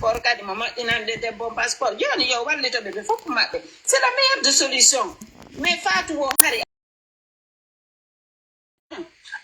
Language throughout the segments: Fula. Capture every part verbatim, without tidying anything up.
Passeport kadi mo moƴƴinande debbo on passeport. Jooni yo wallito ɓe, ɓe fof maɓɓe. C'est la meilleure de solution. Mais Fatou o hari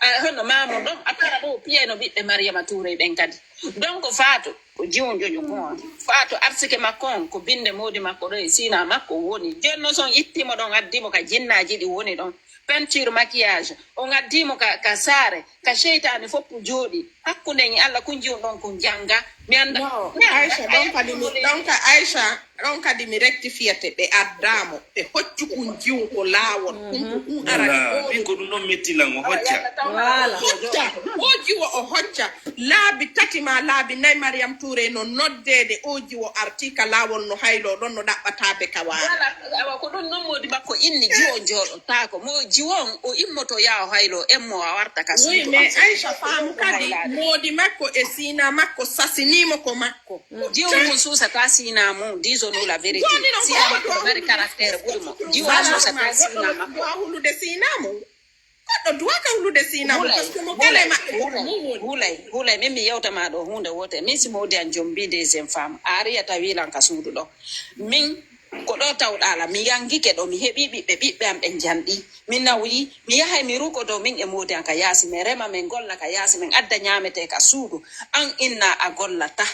a hono maamo ɗon a tara ɗo piyayno ɓiɓɓe Mariama Touré ɓen kadi. Donc Fatou ko jiwon jojo ko on. Fatou arsike makko on ko binde modi makko ɗo e sina makko woni. Jonno son ittimo ɗon addimo ka jinnaji ɗi woni ɗon. Peinture, maquillage, on addimo ka, ka saare, ka seytaane fof jooɗi. Hakkunde en e Allah kun jiwon ɗon kun janga. Mi anda. No, Aisha, ɗon kadi mi, ɗon ka Aisha, ɗon kadi mi rectifiete. Ɓe addamo, ɓe hoccu kun jiwon ko laawol. Kun ko kun ara. Wala, min ko ɗum ɗon metti lan, o hocca. Wala. Hocca, o jiwo o hocca. Laabi tati ma laabi nayi Mariam Touré no noddeede o jiwo arti ka laawol no haylo ɗon no ɗaɓɓata be ka waala. Wala, awa ko ɗum non modi makko inni jiwo jooɗotaako. Mo jiwo on o immoto yaa o haylo emmo a warta ka suudu. Oui, mais Aisha faamu kadi modi makko e sina makko sasinimo ko makko. Jiwo mum suusata sina mum, disons-nous la vérité. Sina makko no mari caractère ɓuri mo. Jiwo mum suusata sina makko. Hulude sina mum. Goɗɗo duwaka hulude sina mum, parce que mo kala e maɓɓe ko ɗum mum woni. Hulay, hulay, min mi yewta ma ɗo hunde wote. Min si modi an jombi deuxième femme. A ari a tawi lan ka suudu ɗo. Min ko ɗo tawɗa la, mi yangike ɗo, mi heɓi ɓiɓɓe, ɓiɓɓe am ɓe janɗi. Mi nawyi, mi yahay mi ruko dow min e modi an ka yaasi, min rema, min golla ka yaasi, min adda ñamete ka suudu. An inna a gollata.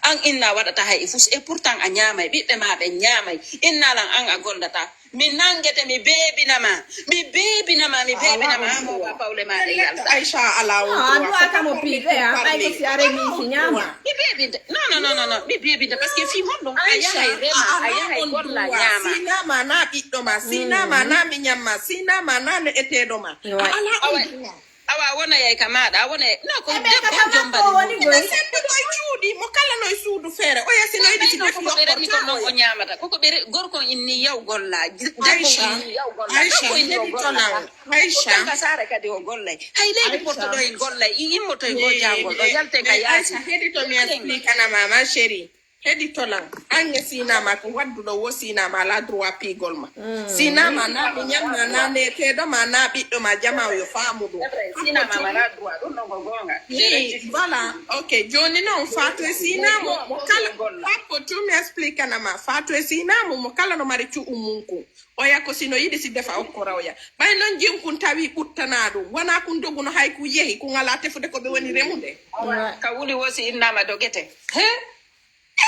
An inna waɗata hay e fus, e pourtant a ñamay, ɓiɓɓe ma ɓe ñamay. Inna lan an a gollata. Mi nangete, mi beebina ma. Mi beebina ma, mi beebina ma. Amo ba pawle ma ɗe yalta. Aisha ala on. Ah, droit. Droit kamo piɗe a ɓay ko si are mi si ñama. Mi beebinte. Non, non, non, non, non. Mi beebinte parce que fi honɗum a yahay rema, a yahay golla ñama. Sina ma na ɓiɗɗo ma, sina ma na miñam ma, sina ma na ne'eteɗo ma. Ala on droit. Awa a wona yay ka maɗa, a wona yay. No, ko debbo jombani mo. Ina sembe koye cuuɗi, mo kala no e suudu feere. O yasi no yiɗi si defi yokkor tawa o ñamata. Koko ɓe gorko inni yaw golla. Debbo inni yaw golla. Aisha, heɗito lan. Aisha. Ka saare kadi o gollay. Hay leydi porto ɗo en gollay. I immoto e go jangol ɗo yalte ka yaasi. Aisha, heɗito mi explique ana ma, ma chérie. Heɗito lan, an e sina ma ko wadduɗo wo sina ma ala droit piigol ma. Sina ma na miñam ma na neteɗo ma na ɓiɗɗo ma jama o yo faamu ɗum. Sina ma ala droit, ɗum ɗon ko goonga. Voilà, ok. Joni noon Fatou e sina mo, mo kala, pappo tu mi explique na ma. Fatou e sina mo, mo kala no mari cu'u mum kun. Oya ko sino yiɗi si defa okkora oya. Ɓay noon jinkun tawi ɓuttana ɗum. Wona kun doguno hay kun yehi, kun ala tefude ko ɓe woni remude. Ka wuli wo si innama dogete. He?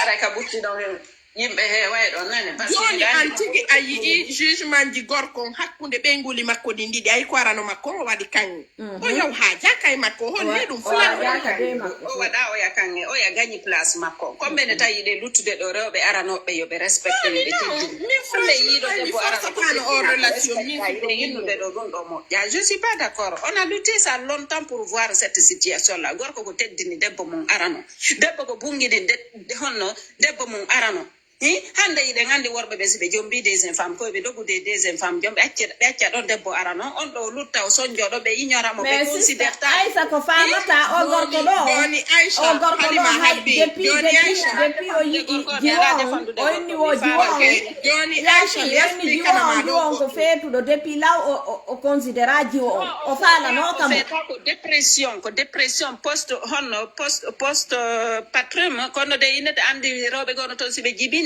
Aray ka ɓutti ɗon yimɓe heeway ɗon nani. Jooni an tigi a yi'i jugement ji gorko on hakkunde ɓeynguuli makko ɗin ɗiɗi, ay ko arano makko on o waɗi kaŋŋe. O yaw haa jaka e makko, o holli ɗum fulani. O waɗa oya kaŋŋe, oya gañi place makko. Comme ɓe ne tawi ɗe luttude ɗo rewɓe aranooɓe yo ɓe respecte yo ɓe teddini. Holle yiiɗo debbo arano ko teddinaa, respecte yiɗde innude ɗo ɗum ɗo moƴƴa. Je suis pas d'accord. On a lutté ça longtemps pour voir cette situation là. Gorko ko teddini debbo mum arano. Debbo ko bunngini de, de honno debbo mum arano. Hi, hannde iɗen anndi worɓe ɓe si ɓe jombi deuxième femme, koye ɓe dogude deuxième femme, jom ɓe acca, ɓe acca ɗon debbo arano, on ɗo lutta o sonjo ɗo, ɓe ignora mo, ɓe considère ta. Aïssa ko famata o gorko ɗo. Joni Aïssa, o gorko ɗo hay depuis, depuis, depuis o yiɗi jiwo on, o inni wo jiwo on. Joni Aïssa, o inni jiwo on, jiwo on ko feetuɗo, depuis law o, o, o considéra jiwo on. O faalano kam. Ko dépression, ko dépression post, honno post, post, euh, patrum, kono de ina anndi rewɓe gono toon si ɓe jibini, e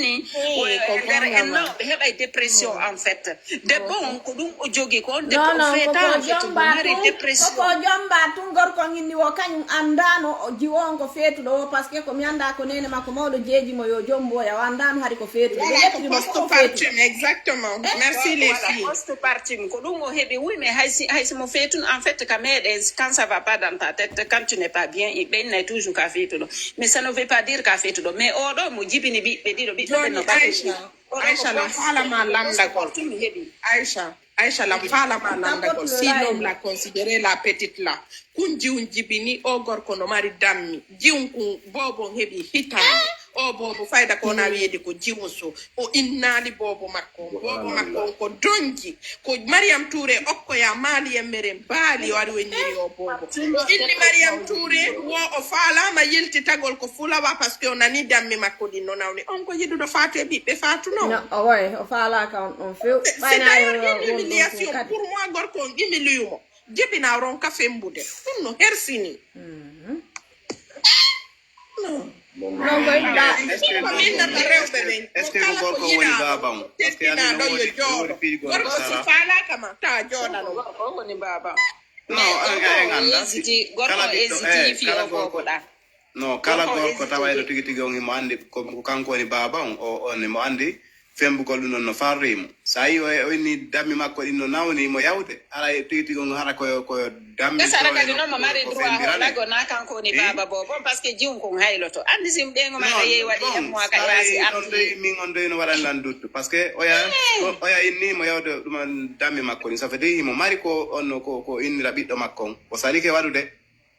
nder en non, ɓe heɓay dépression en fait. Debbo on ko ɗum o jogi ko on debbo on feeta en fait, o mari dépression. Koko jomba tun gorko on inni wo kañum anndano o jiwo on ko feetuɗo o, parce que ko mi annda ko nene makko mawɗo jeeji mo yo jomboya, o anndano hari ko feetuɗo. Voilà, ko post partum, exactement. Merci les filles. Post partum ko ɗum o heɓi, oui, mais hay si, hay si mo feetun en fait ka meɗen, quand ça va pas dans ta tête, quand tu n'es pas bien, i ɓe innay toujours ka feetuɗo. Mais ça ne veut pas dire ka feetuɗo. Mais oɗo mo jibini ɓiɓɓe ɗiɗo, ɓiɓɓe ɓe no ɓaɗi. Aïcha, la faalama lanndagol. Aïcha, Aïcha, la faalama lanndagol. Si l'homme la considéré la petite la. Kun jiwun jibini o gorko no mari dammi. Jiwun kun boobo on heɓi hitande. O boobo fayda ko wona wiyeede ko jiwun so. O innaali boobo makko on. Boobo makko on ko donji. Ko Mariam Touré okkoya maali e meren baali o ari o inniri o boobo. O inni Mariam Touré wo o faalama yiltitagol ko fulawa parce que o nani dammi makko ɗin no nawni. On ko yiɗuɗo faatu e ɓiɓɓe faatu non. No, o way, o faalaka on ɗon few. C'est une humiliation pour moi, gorko on humiliumo. Jibina o ronka fembude. Ɗum no hersini. Non. Non ko yiɗɗa. Ko min nata rewɓe ɓen. Est-ce que ko gorko woni baaba on? Parce que teddinaa ɗo yo jooɗo. Gorko si faalaaka ma, taa jooɗano. Gorko woni baaba. Non, an en annda. Hésiti, gorko hésiti fii o booboɗaa. Non, kala gorko tawayɗo tigi tigi on himo anndi ko kanko woni baaba on, o on himo anndi fembugol ɗum ɗon no farri mo. So a yii o, o inni dammi makko ɗin no nawni mo yawde, haray tigi tigi on hara koyo, koyo dammi. Gasara kadi non mo mari droit hollago na kanko woni baaba boobo, parce que jiwun kon hayloto. Anndi si ɓeyngu ma ka yeeyi waɗi un mois ka yaasi arti. Ɗon dey min on dey no waɗani lan duttu, parce que oya, oya inni mo yawde ɗum dammi makko ɗin. Ça veut dire himo mari ko on no ko, ko innira ɓiɗɗo makko on. O salike waɗude.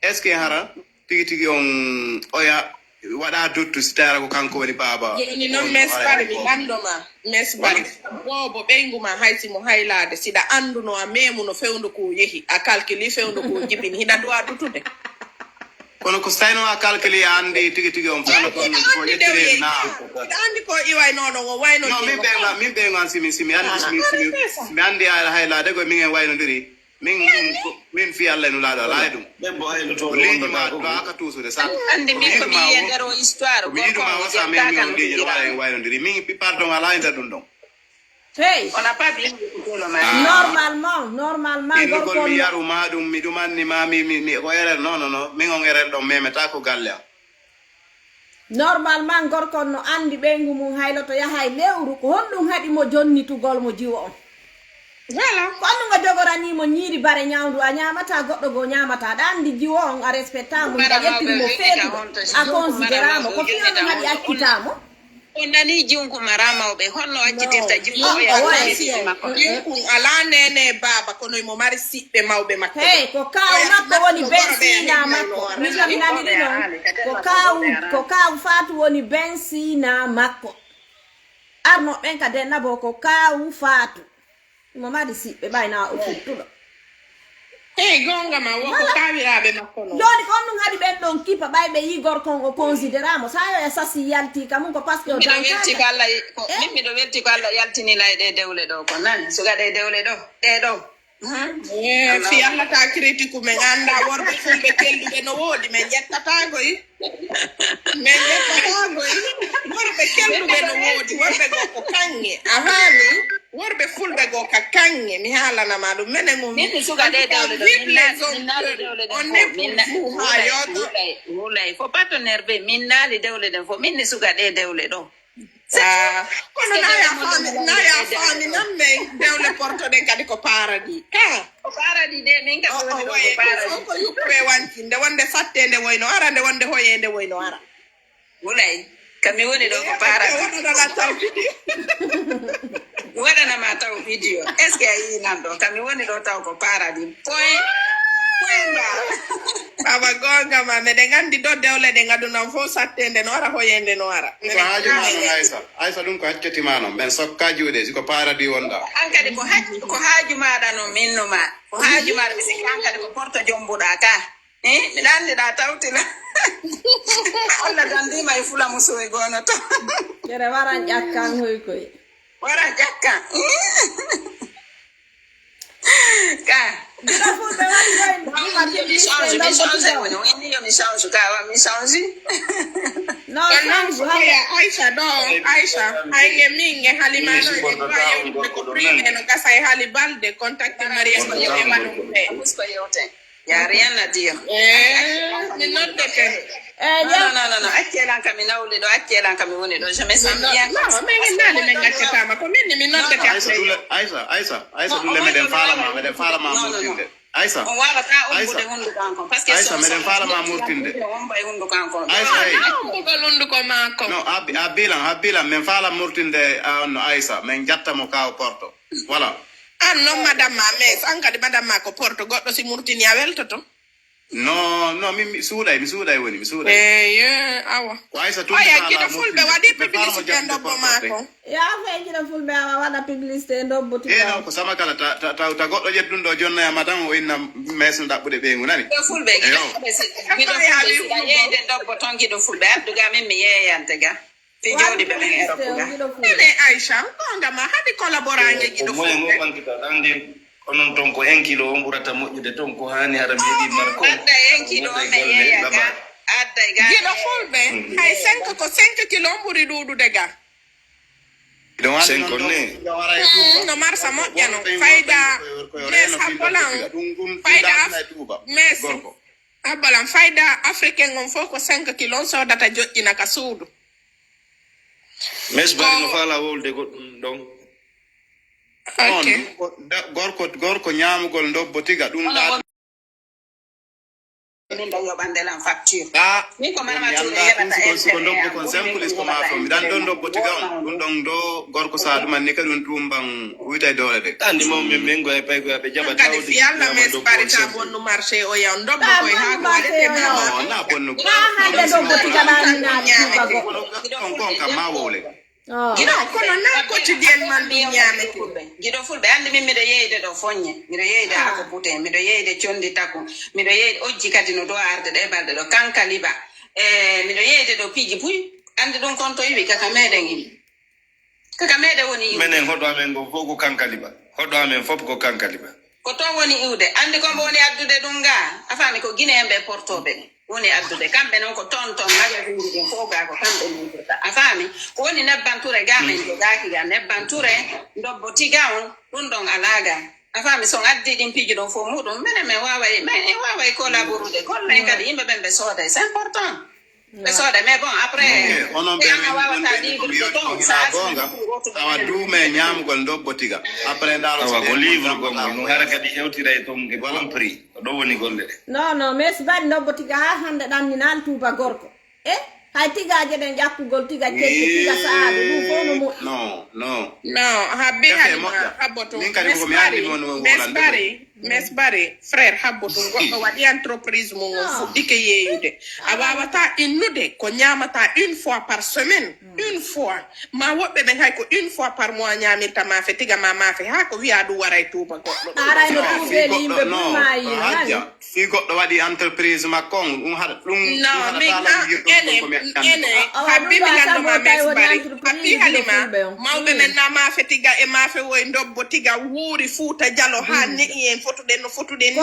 Est-ce que hara tigi tigi on oya waɗa duttu si tawii ko kanko woni baaba? Jooni non mes bari mi lanndo ma. Mes bari boobo ɓeyngu ma hay si mo haylaade, siɗa annduno a meemuno fewndo ko yehi, a kalkili fewndo ko jibini, hiɗa duwa dutude. Kono ko si tawino a kalkili a anndi tigi tigi on fewndo ko yettiri na. Hiɗa anndi ko iwayno ɗon o wayno. Non, min ɓeyngu an, min ɓeyngu an si mi, si mi anndi, si mi, si mi, si mi anndi a haylaade ko min en waynondiri. Min, min, min fii Allah e Nulaaɗo alaa e ɗum. Ɓen mo aynoto ko liiñu ma ɗo aka tuusude sa. Anndi min ko mi yiya nder o histoire. Ko mi yiɗu ma wasa min mi on liiñu ɗo waɗa en waynondiri. Min pi pardon alaa e nder ɗum ɗon. Hey. On a pas bien écouté le mari. Normalement, normalement. Innugol mi yaru ma ɗum, mi ɗum anni ma mi, mi, mi ko erreur. Non, non, non. Min on erreur ɗon memeta ko galle am. Normalement gorko on no anndi ɓeyngu mum hayloto yahay lewru, ko honɗum haɗi mo jonnitugol mo jiwo on? Voilà. Ko honɗum o jogoranii mo ñiiri bare ñawndu, a ñaamataa, goɗɗo goo ñaamataa, aɗa anndi jiwo on a respectaa mo, hiɗa ƴettiri mo feeduɗo, a considéraa mo, ko fii honɗum haɗi accitaa mo? On nanii jiwun ko mara mawɓe, honno accitirta jiwun ko oya wasi makko? Jiwun kun alaa neene baaba, kono imo mari siɓɓe mawɓe makko. Hey, ko kaaw makko woni Ben Sina makko. Min kam mi naniri non. Ko kaaw, ko kaaw Faatu woni Ben Sina makko. Arno ɓen ka denna bo ko kaaw Faatu. Mo mari siɓɓe ɓay na o futtuɗo. Hey, gonga ma, wo ko kawiraaɓe makko non. Jooni ko honɗum haɗi ɓen ɗon kipa ɓay ɓe yii gorko on o considéra mo. Sa yo e sasi yalti ka mum ko parce que o dankaaka. Miɗo welti ko Allah, ko, min miɗo welti ko Allah yaltini lay ɗe dewle ɗo ko nan. Suga ɗe dewle ɗo, ɗe ɗo. Eh, fi Allah ta critique men annda worɓe fulɓe kelduɓe no woodi, men ƴettata koy. Men ƴettata koy. Worɓe kelduɓe no woodi, worɓe goo ko kaŋŋe. A faami? Worɓe fulɓe goo ka kaŋŋe. Mi haalana ma ɗum. Menen on, min mi suga ɗe dewle ɗo, min naali dewle ɗo. On ne pour vous, ha yooto. Hulay, hulay. Faut pas t'énerver. Min naali dewle ɗo. Faut min mi suga ɗe dewle ɗo. Ah, kono na ya faami, na ya faami nan men dewle Porto ɗen kadi ko paradis. Ka. Ko paradis de, min kam mi woni ɗo ko paradis. Fof ko yuɓɓe wantinde, wonde sattende woyno ara, nde wonde hoyende woyno ara. Wulay, ka mi woni ɗo ko paradis. Waɗana taw video. Mi waɗana ma taw video. Est-ce que a yii nan ɗo? Ka mi woni ɗo taw ko paradis. Point. Point mba. Baba gonga ma, meɗen anndi ɗo dewle ɗen aduna on fof sattende no ara, hoyende no ara. Ko haaju ma non, Aisa. Aisa, ɗum ko accati ma non. Men sokka juuɗe, si ko paradis wonɗa. An kadi ko haaju, ko haaju maɗa non, min no ma. Ko haaju maɗa, mi sikki an kadi ko Porto jombuɗa ka. Eh, miɗa anndi ɗa tawti la. Allah dandima e fula musoy gono to. Kere waran ƴakkan hoy koy. Waran ƴakkan. Ka. Gila fulɓe waɗi koy. Min yo mi change, mi change woni. Min yo mi change ka, wa mi change. Non, change, haya. Aisha ɗo, Aisha, hay e min e Halima ɗo, e ba yewtude ko privé no gasa e Hali Balde, contacte Mariam ko e waɗum ɓe. Musko yewten. Y a rien à dire. Eh, mi noddete. Eh, non, non, non, non, non. Acce lan ka mi nawli ɗo, acce lan ka mi woni ɗo. Je me sens bien. Non, mais min naali men accatama. Ko min ni mi noddete. Aisa, ɗum le-, Aisa, Aisa, Aisa, ɗum le meɗen faalama, meɗen faalama murtinde. Aisa. On wawata ombude hunduko an kon. Parce que Aisa, meɗen faalama murtinde. Ombay hunduko an kon. Aisa, hey. Ombugol hunduko makko. Non, a bi-, a bilan, a bilan, men faala murtinde, a, on no Aisa, men jatta mo ka o Porto. Voilà. An non madame ma, mais an kadi madame ma ko Porto, goɗɗo si murtini a weltoto? Non, non, min mi suuɗay, mi suuɗay woni, mi suuɗay. Eeye, awa. Ko Aisa tun. Oya, Gino Fulɓe waɗi publicité ndobbo ma ko. Ya, fe Gino Fulɓe awa waɗa publicité ndobbo tu. E non, ko sama kala ta, ta, ta, ta goɗɗo ƴettuɗo ɗo jonnaya madame o inna mesno ɗaɓɓude ɓeyngu nani. Gino Fulɓe, Gino Fulɓe, si, Gino Fulɓe, si a yeeyde ndobbo ton Gino Fulɓe, addu ga min mi yeeyante ga. Fi jooɗi ɓe men Europe ga. Nene Aisha, gonga ma, haɗi collaborange Gino Fulɓe. Ko moyen mo ɓantita, anndi onon ton ko un kilo on ɓurata moƴƴude ton, ko haani hara mi heɓi marko. Adda un kilo on mi yeeya ga. Adda e gaari. Giɗo fulɓe, hay cinq ko cinq kilo ɓuri ɗuuɗude ga. Ɗum waɗi noon ɗo, ɗo wara e Touba. Mm, no marsa moƴƴa no. Fayda mes habbolan. Fayda mes habbolan. Fayda africain on fof ko cinq kilo on sodata joƴƴina ka suudu. Mes bari no faala wowlude goɗɗum ɗon. Ok. Gorko, gorko ñaamugol ndobbo tiga ɗum ɗa. Min ɗo yoɓande lan facture. Ah, min ko Mama Touré heɓata. Siko ndobbo kon simple, ko ma fo mi dan ɗon ndobbo tiga on. Ɗum ɗon do gorko sa ɗum anni ka ɗum tumban wita e doole de. Andi mo min min go e pay go be jaba. Kadi fi Allah mes bari ta bonnu marché o ya ndobbo ko ha ko wade te mama. Na bonnu. Ha hande ndobbo tiga na na tuba go. On kon kam ma wowle. Giɗo, kono na quotidiennement ɗum ñaamete. Giɗo fulɓe, anndi min miɗo yeeyde ɗo foññe, miɗo yeeyde haako bute, miɗo yeeyde conndi taku, miɗo yeeyde ojji kadi no dowa arde ɗe balɗe ɗo, kankaliba. E miɗo yeeyde ɗo piiji buy, anndi ɗum kon to iwi kaka meɗen iwi. Kaka meɗen woni iwi. Menen hoɗo amen ngo fof ko kankaliba. Hoɗo amen fof ko kankaliba. Ko toon woni iwde. Anndi ko mbo woni addude ɗum ga? A faami, ko Guinéen ɓe portooɓe ɗum woni addude. Kamɓe noon ko toon, toon magasinji ɗin fof ga ko kamɓe livrata. A faami? Ko woni nebbanture ga men jogaaki ga. Nebbanture, ndobbo tiga on, ɗum ɗon alaa ga. A faami? So on addi ɗin piiji ɗon fof muɗum, menen men waaway, men en waaway collaborude. Golle en kadi yimɓe ɓen ɓe sooday. C'est important. Ɓe sooda, mais bon, après, onon ɓe a wawata livre de don sa goonga. Awa duume ñaamugol ndobbo tiga. Après ndaaro. Awa ko livre gongo no hara kadi hewtira e ton e compris. Ko ɗo woni golle ɗe. Non, non, mais si bari ndobbo tiga ha hande ɗan ni nal tuuba gorko. E hay tigaje ɗen ƴakkugol tiga cekki tiga saabe ɗum fof no moƴƴi. Non, non. Non, habbi halima habboto. Min kadi ko mi andi mon won mes bari. Mes bari, frère, habbo ɗum goɗɗo waɗi entreprise mum on fuɗɗike yeeyude. A wawata innude ko ñamata une fois par semaine. Une fois. Ma woɓɓe ɓen hay ko une fois par mois ñamirta maafe tiga ma maafe ha ko wiya ɗum waray tuuba goɗɗo. Aray no tuubeeli yimɓe bummayi. Hajja, si goɗɗo waɗi entreprise makko on ɗum haɗa ɗum. Non, min ene ene habbi mi lanndoma mes bari. Habbi halima mawɓe men na maafe tiga e maafe woy ndobbo tiga wuuri fuuta jalo ha ne'i en fotuɗen no fotuɗen ni.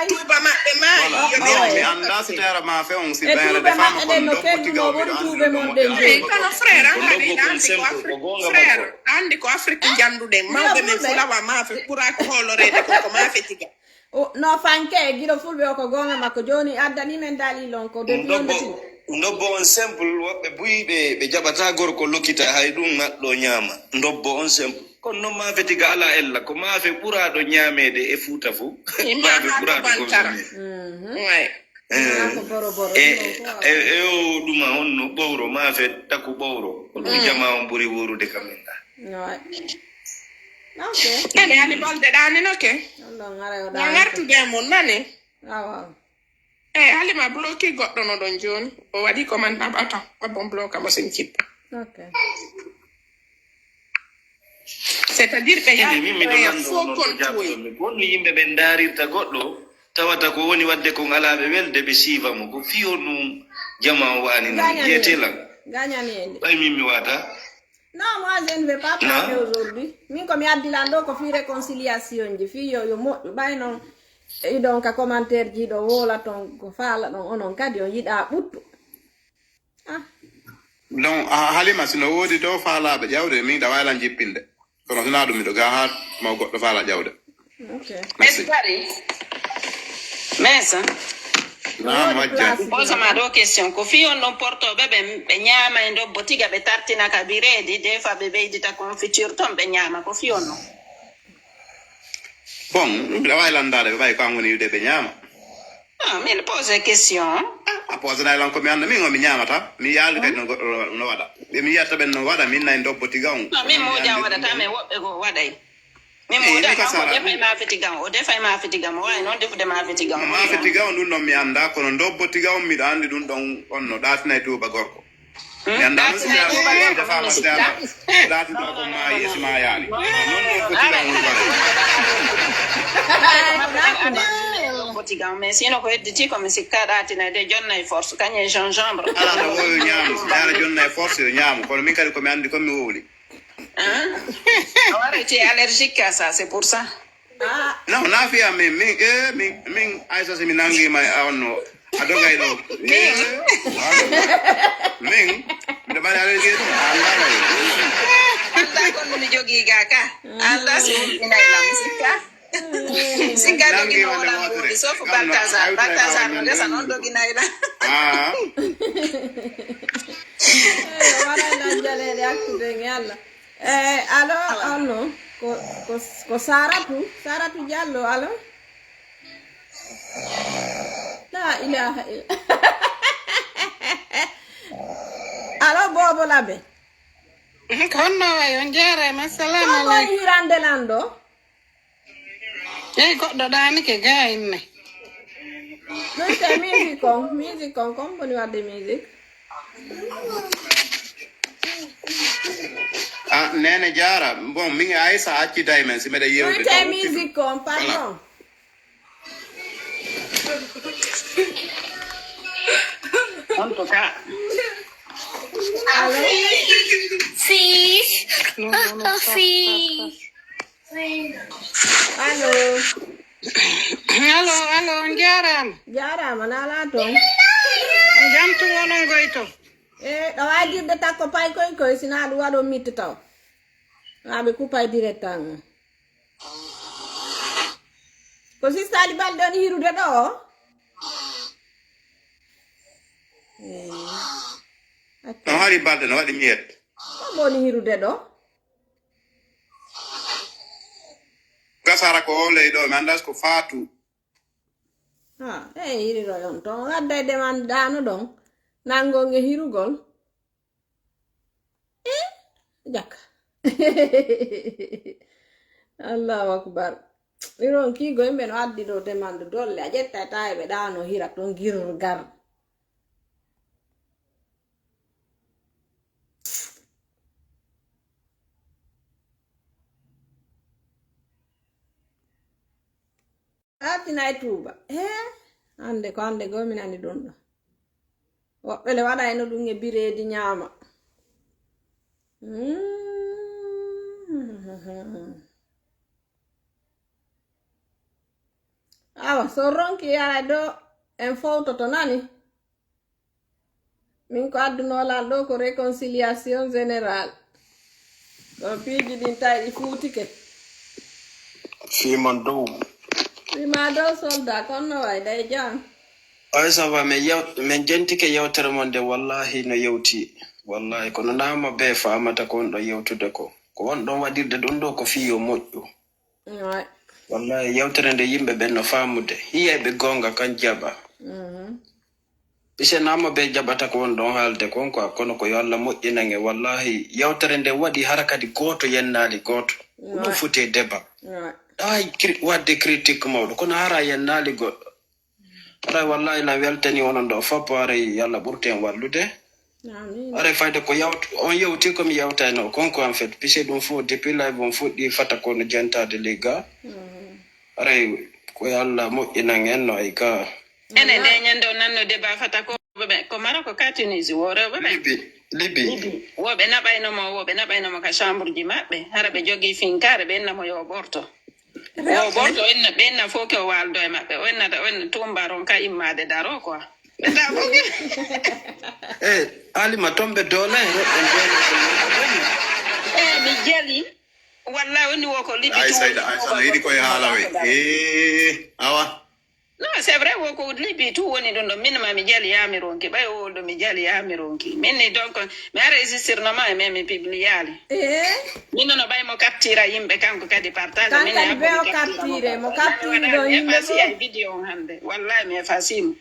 Tuuba maɓɓe maayi. Yo ɓe mi annda si tera maafe on si ɓeere defama kon ndobbo tiga o miɗo anndi ɗum moƴƴa. Kono frère an hari ɗan si ko Afrique frère andi ko Afrique njannduɗen mawɓe men fulawa maafe ɓura ko hooloreede kon ko maafe tiga. No fanke giɗo fulɓe o ko goonga makko jooni addani men dalil on ko depuis on ndobbo on simple woɓɓe buy ɓe ɓe jaɓata gorko lokkita hay ɗum naɗɗo ñaama ndobbo on simple kono noon maafe tiga ala ella ko maafe ɓuraaɗo ñaameede e fuuta fof maafe ɓuraaɗo consommé e e o ɗuma on no ɓowro maafe taku ɓowro ko ɗum jama on ɓuri wuurude kamen ɗa ene ani balde ɗani noke na gartude e mum nani eyi halima bloki goɗɗo no ɗon joni o waɗi commande naɓata abon bloka mo sen jippa c'est à dire ɓe yamin miɗo lanndo onon ko jaɓtomi ko honno yimɓe ɓen ndaarirta goɗɗo tawata ko woni waɗde kon alaa ɓe welde ɓe siiva mo ko fii honno jama o waani non yiyete lan ɓay min mi waata Non, moi je ne vais pas parler aujourd'hui. Min ko mi addi lan ɗo ko fii réconciliation ji fii yo yo moƴƴu ɓay noon iɗon ka commentaire ji ɗo woola ton ko faala ɗon onon kadi on yiɗa ɓuttu. Ah. Donc Halima sino woodi to faalaaɓe ƴawde min ɗa waawi lan jippinde. Kono sina ɗum miɗo ga ha ma goɗɗo faala ƴawde. Mes bari mes naam hajja posama ɗo question ko fii on ɗon portoɓe ɓe ɓe ñaama e ndobbo tiga ɓe tartina ka bireedi des fois ɓe ɓeydita confiture ton ɓe ñaama ko fii on ɗon bon ɗum mbiɗa waawi landaade ɓe ɓay ko an woni wiide ɓe ñaama Ah, min pose question. A poosana lan ko mi annda min o mi ñaamata mi yaali kadi no goɗɗo no waɗa ɓe mi yiyata ɓen no waɗa min nayi ndobbo tiga on. No min moƴa waɗata men woɓɓe goo waɗay. Min moƴa kan ko defa e maafe tiga on o defa e maafe tiga mo wawi noon defude maafe tiga on. Maafe tiga on ɗum ɗon mi annda kono ndobbo tiga on miɗo anndi ɗum ɗon on no ɗaatina e tuuba gorko. Mi annda noon si tawii mi defama si tawii ɗaatino ko maayi e si maayaali. Noon ɗum ko tiga on waɗa. Ko tiga on mais sino ko hedditi ko mi sikka ɗaatina de jonna e force kañum e gingembre. Ala ɗo o yo ñaamu si jaara jonna e force yo ñaamu kono min kadi ko mi anndi kon mi wowli. A waray tu es allergique à ça c'est pour ça. Non na fiya min min e min min Aïssa si mi nanngima e on no. A dogay ɗo. Min? Min? Miɗo mari allergie ɗum. A ndaara. Alda kon no mi jogii ga ka. Alda si wonɗinay lam. Sikka. Sikka dogi no wala no wodi. Sauf Balthazar. Balthazar no resa noon doginay lam. Ah. Wala nan jaleeɗe hakkude e Allah. Eh, allo, allo. Ko, ko, ko Saratu, Saratu Diallo, allo. La ilaha illa. Allo, Bobo Labe. Ko honno wayi? On jaaraama. Assalamu aleykum. Ko woni hirande lan ɗo? Eyi, goɗɗo ɗaanike ga inne. Ɗum te musique on, musique on, kon woni waɗde musique. Ah, Nene Diarra, bon, min e Aïssa accida e men, si meɗa yewde. Ɗum te musique on, pardon. En tout cas. Allo? Fii. Fii. Allo? Allo, allo, on jaaraama. Jaaraama, na alaa toon. On jam tun onon goy to? E, ɗo waajirde takko pay koy koy, si na ɗum waɗo mitti taw. Haa ɓe kupay direct an. Ko Sista Ali Balde woni hirude ɗo o? Eh. Acca. No hari Balde no waɗi miyet. Ko woni hirude ɗo? Gasara ko o ley ɗo, mi anndaa ko Faatu. Ha, e hiriro on toon. Wadda e deman daano ɗon. Nanngol nge hirugol. Eh? Jakka. Allahu akbar. Iron kiigo yimɓe no addi ɗo demandu dolle. A ƴetta e tawi ɓe ɗaano hira toon girgar. Artina e tuuba. He? Hannde ko hannde goo mi nani ɗum ɗo. Woɓɓe le waɗa e no ɗum e bireedi ñaama. Mm. Awa, so ronki yaray ɗo en fowtoto nani. Min ko adduno lan ɗo ko réconciliation générale. Ɗo piiji ɗin tawi ɗi fuutike. Fiiman dow. Fiima dow soldat, kono no way day jam. Ay, ça va, min yew-, min jentike yewtere mon nde, wallahi no yewti. Wallahi, kono nama be faamata ko on ɗon yewtude ko. Ko on ɗon waɗirde ɗum ɗo ko fii yo moƴƴu. Ouais. Wallahi, yewtere nde yimɓe ɓen no faamude. Hiyayɓe goonga kan jaɓa. Mhm. Ise nama be jaɓata ko on ɗon haalde kon quoi, kono ko yo Allah moƴƴinan en. Wallahi, yewtere nde waɗi hara kadi gooto yennaali gooto. Ko ɗum Ouais. foti e débat. Ouais. Ay, cri-, waɗde critique mawɗo, kono hara yennaali goɗɗo. Haray wallahi lan weltani onon ɗo fop, haray yo Allah ɓurtu en wallude. Amiin. Haray fayde ko yawt-, on yewti ko mi yewtayno kon ko en fait, puisque ɗum fof depuis live on fuɗɗi fata ko no jentade les gars. Mhm. Haray ko yo Allah moƴƴinan en no ay ka. Enen de ñande o nanno débat fata ko ɓe, ko Maroc ka Tunisie wo rewɓe ɓe. Libi, Libi. Libi. Wo ɓe naɓayno mo, wo ɓe naɓayno mo ka chambre ji maɓɓe. Hara ɓe jogii finkaare, ɓe inna mo yo ɓorto. O ɓorto, o inna, ɓe inna fof ke o waaldo e maɓɓe. O innata, o inna tumbaron ka immaade daro quoi. Ɓe ta fof ke. Eh, Alima, toon ɓe doole, ɓe doole. Eh, mi jeli. Wallahi, woni wo ko Libi Ay, tu Sayda, woni Ay, ko Sayda, yiɗi koye haala we. Eh, awa. Non, c'est vrai, wo ko Libi tu woni ɗum ɗo. Min ma mi jali yaa mi ronki. Ɓay o ɗo mi jali yaa mi ronki. Min ni donc, mi ara registré no ma, mais mi publiyali. Eh? Min no ɓay mo captira yimɓe kanko kadi partage. Min kadi be o captire, mo captire ɗo yimɓe fof. Ay vidéo on hannde. Wallahi, mi efface mo.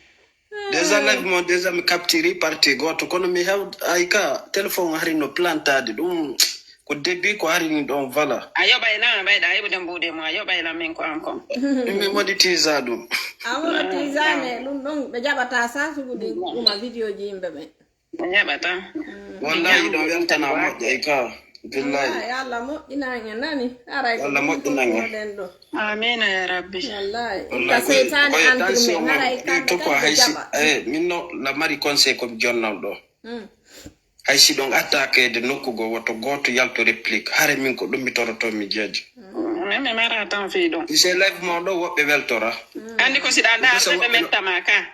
Déjà live mo, déjà mi captiri partie gooto, kono mi hew-, ay ka, téléphone hari no plantade ɗum. Ko début ko hari ni ɗon, voilà. A yoɓay lan, a ɓayɗa heɓude mbuuɗe mo, a yoɓay lan min ko an kon. Min mi moɗi tisa ɗum. A moɗi tisa ne, ɗum ɗon ɓe jaɓata sa sugu ɗi ɗuma vidéo ji yimɓe ɓe. Ɓe jaɓata. Wallahi ɗon weltana moƴƴa e ka. Billahi. Wallahi, Allah moƴƴinan en nani. Aray ko Allah ɗum moƴƴinan en. Ɗon ɗo. Amiina ya Rabbi. Wallahi. Wallahi, ka seytaane ko entre tension men, mo. Haray ɗi kamɓe to ko kadi ɓe hay si, jaɓa. Eh, min no la mari conseil ko mi jonnal ɗo. Hmm. Hay si ɗon attaqueede nokku goo, woto gooto yalto réplique. Hare min ko ɗum mi toroto mi jeejo. Min mi mara tan fii ɗum. Ise live mo ɗo woɓɓe weltora. Anndi ko si ɗa ndaarde ɓe metta ma ka.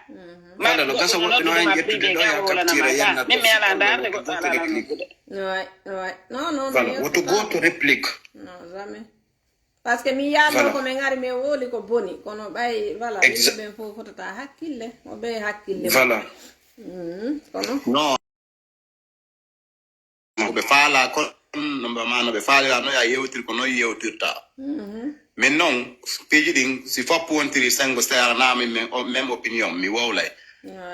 Voilà, no gasa woɓɓe no an ƴettude ɗo ya capture yanna. Min mi ala ndaarde goɗɗo ala lan noddude. Ouais, ouais. Non, non, voilà, woto goto réplique. Non, jamais. Parce que mi yaano ko min ngari mi woli ko boni kono ɓay voilà yimɓe ɓen fof fotata hakkille o ɓe hakkille. Voilà. Mhm, kono. Non. Ko ɓe faala kon no mbama no ɓe faalira no ya yewtir ko noon yewtirta. Min noon piiji ɗin si foppu wontiri sengo seeranaami men o- même opinion mi wowlay.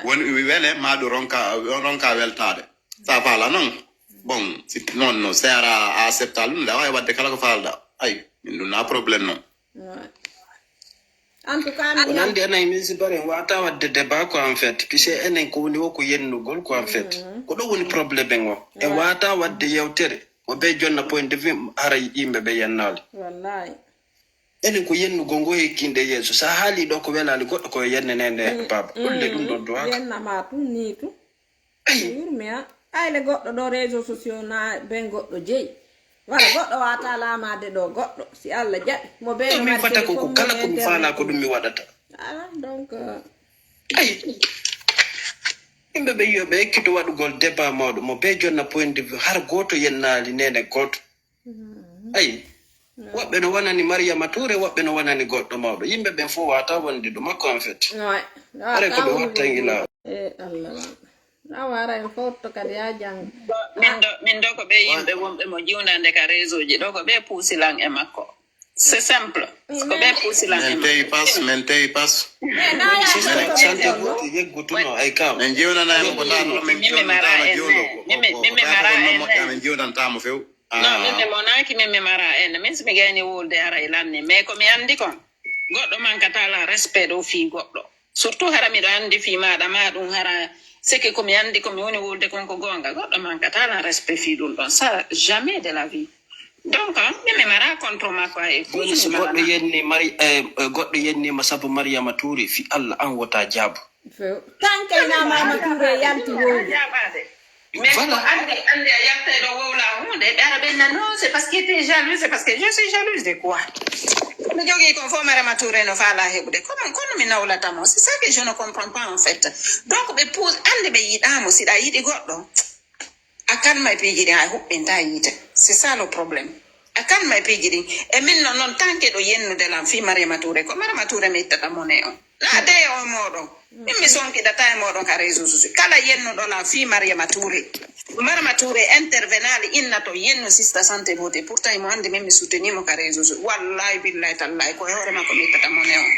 Woni wi wele ma ɗum ronka ronka weltaade. Sa faala noon bon si noon no seera a accepta ɗum nde wawi wadde kala ko faalɗa. Ay min ɗum na problème noon. En tout cas, mi ko nandi enen min si bari en wata wadde débat ko en fait puisque enen ko woni o ko yennugol ko en fait ko ɗo woni problème en o en wata wadde yewtere o ɓe jonna point de vue hara yimɓe ɓe yennaali. Wallahi. Enen ko yennugol ngo hekkinde yeeso sa haali ɗo ko welali goɗɗo ko yennenende baba ɗulle ɗum ɗo duwaka. Yennama tun ni tun. Yurmi a ayle goɗɗo ɗo réseau sociaux na ben goɗɗo jeyi wala goɗɗo wata lamade ɗo goɗɗo si allah jaɓi mo be no min fata ko ko kala ko mi fala ko ɗum mi waɗata. Ala donc ay yimɓe ɓe yiyo ɓe ekkito waɗugol débat mawɗo mo be jonna point de vue har goto yennali nene goto. Ayi. Woɓɓe no wonani Mariama Touré, woɓɓe no wonani goɗɗo mawɗo. Yimɓe ɓen fof wata wonde ɗo makko en fait. Aray ko ɓe watta en ila. E Allah ma. Awa ara en fotto kadi ya jang. Min ɗo min ɗo ko ɓe yimɓe wonɓe mo jiwnande ka réseau ji ɗo ko ɓe puusi lan e makko. C'est simple. Ko ɓe puusi lan e makko. Min tewi pas, min tewi pas. Sante goto yeggutuno ay kam. Min jiwnana en ko ɗa ɗo min jiwnantama jiwndo ko. Ko ko ko ko ko moƴƴa min jiwnantama few. Non, min mi monaaki, min mi mara en. Min si mi gayni wulde ara e lanni. Mais ko mi anndi kon, goɗɗo mankata la respect ɗo fii goɗɗo. Surtout hara miɗo anndi fii maaɗa ma ɗum hara seke ko mi anndi ko mi woni wulde kon ko goonga. Goɗɗo mankata la respect fii ɗum ɗon. Ça, jamais de la vie. Donc, min mi mara contre makko ay. Joni so goɗɗo yenni mari eh, eh, goɗɗo yennima sabu Mariama Touré fi Allah an wota jaabu. Tanke na mama Touré yalti wowli. Mais ko andi andi a yaltay ɗo wowla hunde ɓe ara ɓenna non c'est parce que t'es jalouse c'est parce que je suis jalouse de quoi. Mi jogii kon fof Marema Touré no faala heɓude comment kono mi nawlata mo c'est ça que je ne comprends pas en fait. Donc ɓe pus andi ɓe yiɗamo siɗa yiɗi goɗɗo a kalma e piiji ɗin a huɓɓinta yiite c'est ça le problème. A kalma e piiji ɗin e min non noon tanke ɗo yennude lan fii Marema Touré ko Marema Touré mi ittata mone on. Laade e o moɗon. Min mi sonkidata e moɗon ka réseau sociaux. Kala yennuɗo la fii Mariama Touré. Marama Touré intervenali inna to yennu sista santé beauté. Pourtant imo andi min mi soutenir mo ka réseau sociaux. Wallahi billahi tallahi ko e hoore makko mi ittata mo ne on.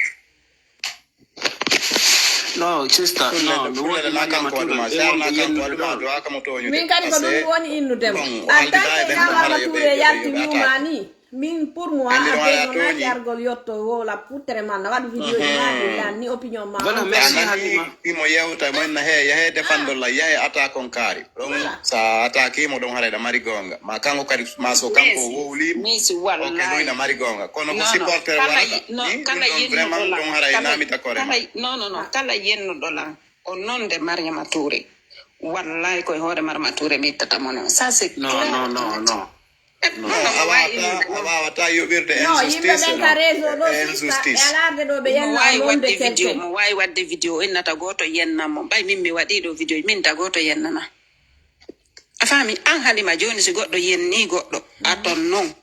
No, sista, no, mi woni Mariama Touré. E wonde yennude ɗo. Min kadi ko ɗum woni innudemo. En tant que na Marama Touré yalti wiwma ni. Min pour moi a besoin naki argol yotto wola puttere ma na waɗu vidéo ji ma ɗi lanni opinion ma. Voilà, merci Halima. Imo yewta mo enna he yahe defandol la yahe attaque on kaari. Ɗon sa attaque mo ɗon haray da mari gonga. Ma kanko kadi ma so kanko wowli. Mi si wallahi. Ɗon ina mari gonga. Kono ko supporter wala. Ni ɗon vraiment ɗon haray namita kore ma. Non non non kala yennuɗo lan o nonde Mariama Touré. Wallahi koye hoore Marma Touré mi ittata mo non. Ça c'est clair. Non non non non. A wawata yoɓirde injustice no. Injustice. Mo wawi wadde vidéo mo wawi wadde vidéo innata goto yennan mo ɓay min mi waɗi ɗo vidéo min ta goto yennana. A faami an Halima joni si goɗɗo yenni goɗɗo a ton non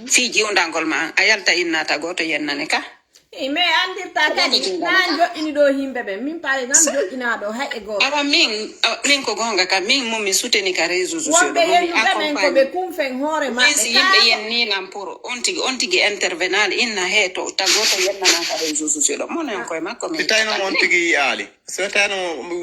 fi jiwdangol ma an a yalta innata goto yennane ka. Mais andirta kadi na joɗɗini ɗo yimɓe ɓen min par exemple joɗɗina ɗo hay e goto. Awa min min ko gonga ka min mo mi souteni ka réseau sociaux wonɓe yennuɓe ɓen ko ɓe kumfen hoore maɓɓe si yimɓe yenni lan pour on tigi on tigi intervenal inna he to tago to yennanan ka réseau sociaux ɗo mono en koye makko min tawno on tigi yiyaali.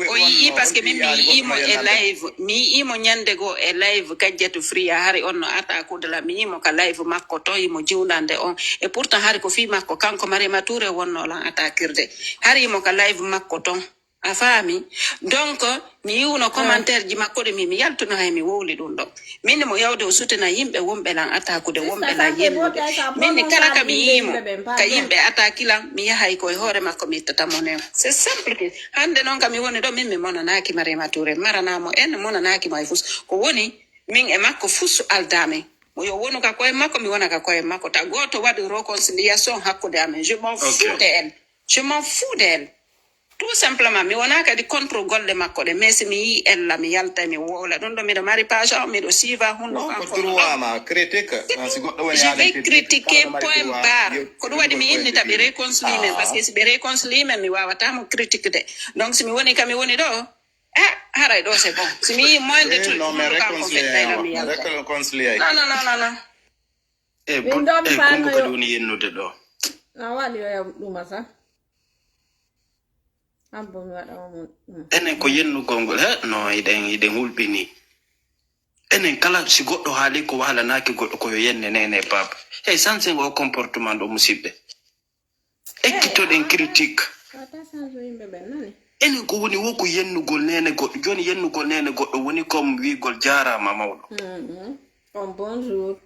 O yii parce que min mi yiimo e live mi yiimo ñande goo e live kajjatu fria hari on no ata kudala mi yiimo ka live makko ton yimo jiwdande on e pourtant hari ko fii makko kanko marima toure wonno lan atakirde hari yimo ka live makko ton a faami donc mi yiwno commentaire ji makko ɗe mi mi yaltuno hay mi wowli ɗum ɗo min mo yawde o sutena yimɓe wonɓe lan atakude wonɓe lan yennude min kala ka mi yiimo ka yimɓe ataki lan mi yahay koye hoore makko mi ittata mo newa c'est simple que hande noon ka mi woni ɗo min mi monanaki marima touré maranamo en monanaki mo hay fus ko woni min e makko fus aldamin mo yo wonu ka koye makko mi wona ka koye makko ta goto waɗi réconciliation hakkude amen je m'en fous de elle je m'en fous de elle Tout simplement, mi wona kadi contre golle makko ɗe, mais si mi yi ella, mi yalta, mi wowla ɗum ɗo, miɗo mari page am, miɗo siiva hunde. Non, ko droit ma critique. Si goɗɗo woni, je vais critiquer, point barre. Ko ɗum waɗi mi innita ɓe réconcilie men, parce que si ɓe réconcilie men, mi wawata mo critique de. Donc si mi woni ka mi woni ɗo, ah, haray ɗo c'est bon. Si mi yi moins de trucs, non, mais réconcilie, non, non, non, non. E bul e kumbu kadi woni yennude ɗo. Na waɗi oya ɗuma sa. Abbo mi waɗa mo ɗum. Enen ko yennugol ngol he no iɗen iɗen hulɓini. Enen kala si goɗɗo haali ko waalanaaki goɗɗo ko yo yenne nene baba. Hey, sanse ngo comportement ɗo musiɓɓe. Ekkitoɗen critique. Enen ko woni wo ko yennugol nene goɗɗo. Joni yennugol nene goɗɗo woni comme wiigol jaaraama mawɗo. On bonjour.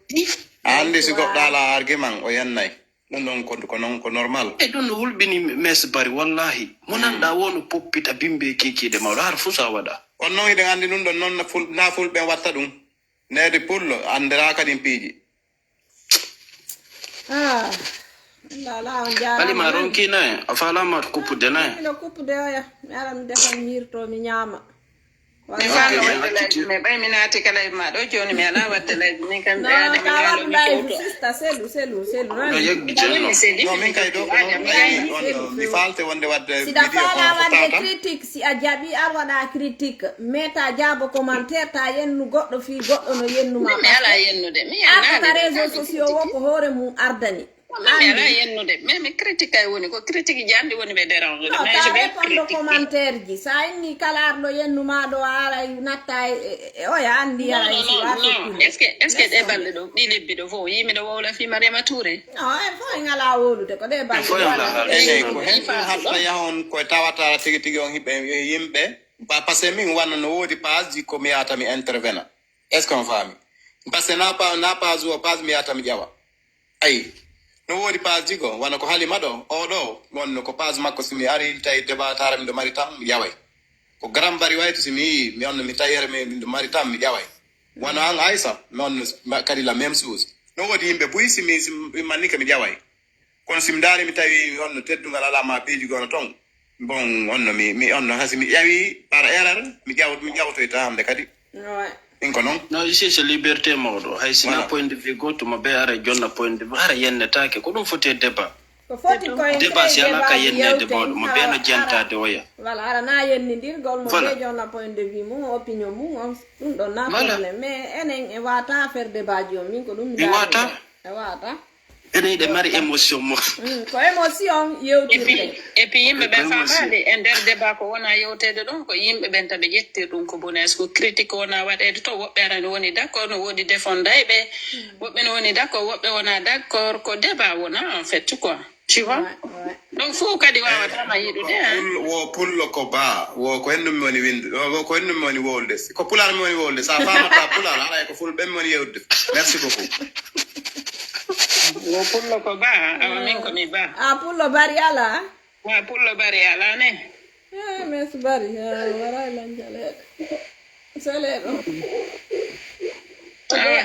A anndi si goɗɗo alaa argument o yennay. Ɗum ɗon ko ko noon ko normal. E ɗum no hulɓini mes bari wallahi. Mo nanɗa wo no poppita bimbe kikiɗe mawɗo har fuu sa waɗa. Kono noon hiɗen anndi ɗum ɗon noon na fulɓe watta ɗum. Needi pullo anndiraaka ɗin piiji. Ah, Allah Allah on jaaraama. Halima a ronki nayi, a faalama kuppude nayi. Miɗo kuppude oya, mi ara mi defa mi hirto mi ñaama. Mi faami wonde live, mais ɓay mi naati ka live ma ɗo jooni mi alaa waɗde live min kam ɓe adama ñaalo mi fowto. Sista selu selu selu rani. No yeggi jooni. No min kay ɗo ko non mi faalte wonde waɗde. Siɗa faala waɗde critique. Si a jaɓi ar waɗa critique mais ta jaabo commentaire ta yennu goɗɗo fii goɗɗo no yennuma. Mi ala yennude mi yennaaka. Arta réseau sociaux wo ko hoore mum ardani. Mi ala yennude mais mi critique kay woni ko critique ji anndi woni ɓe dérange de mais je vais critiquer. Commentaire ji sa inni kala arɗo yennuma ɗo a ara natta e oya anndi ara e siwa. Est ce que est ce que ɗe balɗe ɗo ɗi lebbi ɗo fof yimiɗo wowla fii Mariama Touré. Non en fof en ala wowlude ko ɗe balɗe. Ko hen ɗum hatta yahon ko tawata tigi tigi on hiɓe yimɓe. Ba parce que min wanna no woodi page ji ko mi yahata mi intervena. Est ce que on faami? Parce que na pa na page o page mi yahata mi ƴawa. Ayi. No woodi page ji go wano ko halima ɗo o ɗo wonno ko page makko si mi ari tawi debatara miɗo mari tan mi ƴaway. Ko garam bari wayto si mi yi mi onno mi tawi here miɗo mari tan mi ƴaway. Wano an Aisa mi onno kadi la même chose. No woodi yimɓe buy si mi si mi manni ka mi ƴaway. Kono si mi ndaari mi tawi honno teddungal alaa ma piiji gono toon, bon honno mi mi honno hay si mi ƴawi par erreur mi ƴaw mi ƴawtoyta hannde kadi. Min ko noon. No ici c'est liberté mawɗo hay si na point de vue gooto mo ɓe ara jonna point de vue hara yennetaake ko ɗum foti e débat. Ko foti ko en débat si alaa ka yennede mawɗo mo ɓe no jentade oya. Voilà hara na yennidirgol mo ɓe jonna point de vue mum opinion mum on ɗum ɗon na problème mais enen e wata affaire débat ji on min ko ɗum mi wata. E wata. Ene yiɗe mari émotion mo. Mm, ko émotion yewtirde. Et puis yimɓe ɓe faamaade e nder débat ko wona yewteede ɗon ko yimɓe ɓen taɓe ƴettir ɗum ko bone est ce que critique wona waɗeede to woɓɓe arani woni d' accord no woodi defondayɓe mm. Woɓɓe no woni d' accord woɓɓe wona d' accord ko débat wona en fait quoi tu vois. Donc fof kadi wawatama yiɗude. Wo pullo ko ba wo ko hennum mi woni winde wo ko hennum mi woni wowlude ko pulaar mi woni wowlude sa famata pulaar haray ko fulɓe mi woni yewtude. Merci beaucoup. Wo pullo ko ba awa min ko mi ba. A pullo bari ala. Wa pullo bari ala ne. Eh, mes bari wara lanjaleɗe seleɗo.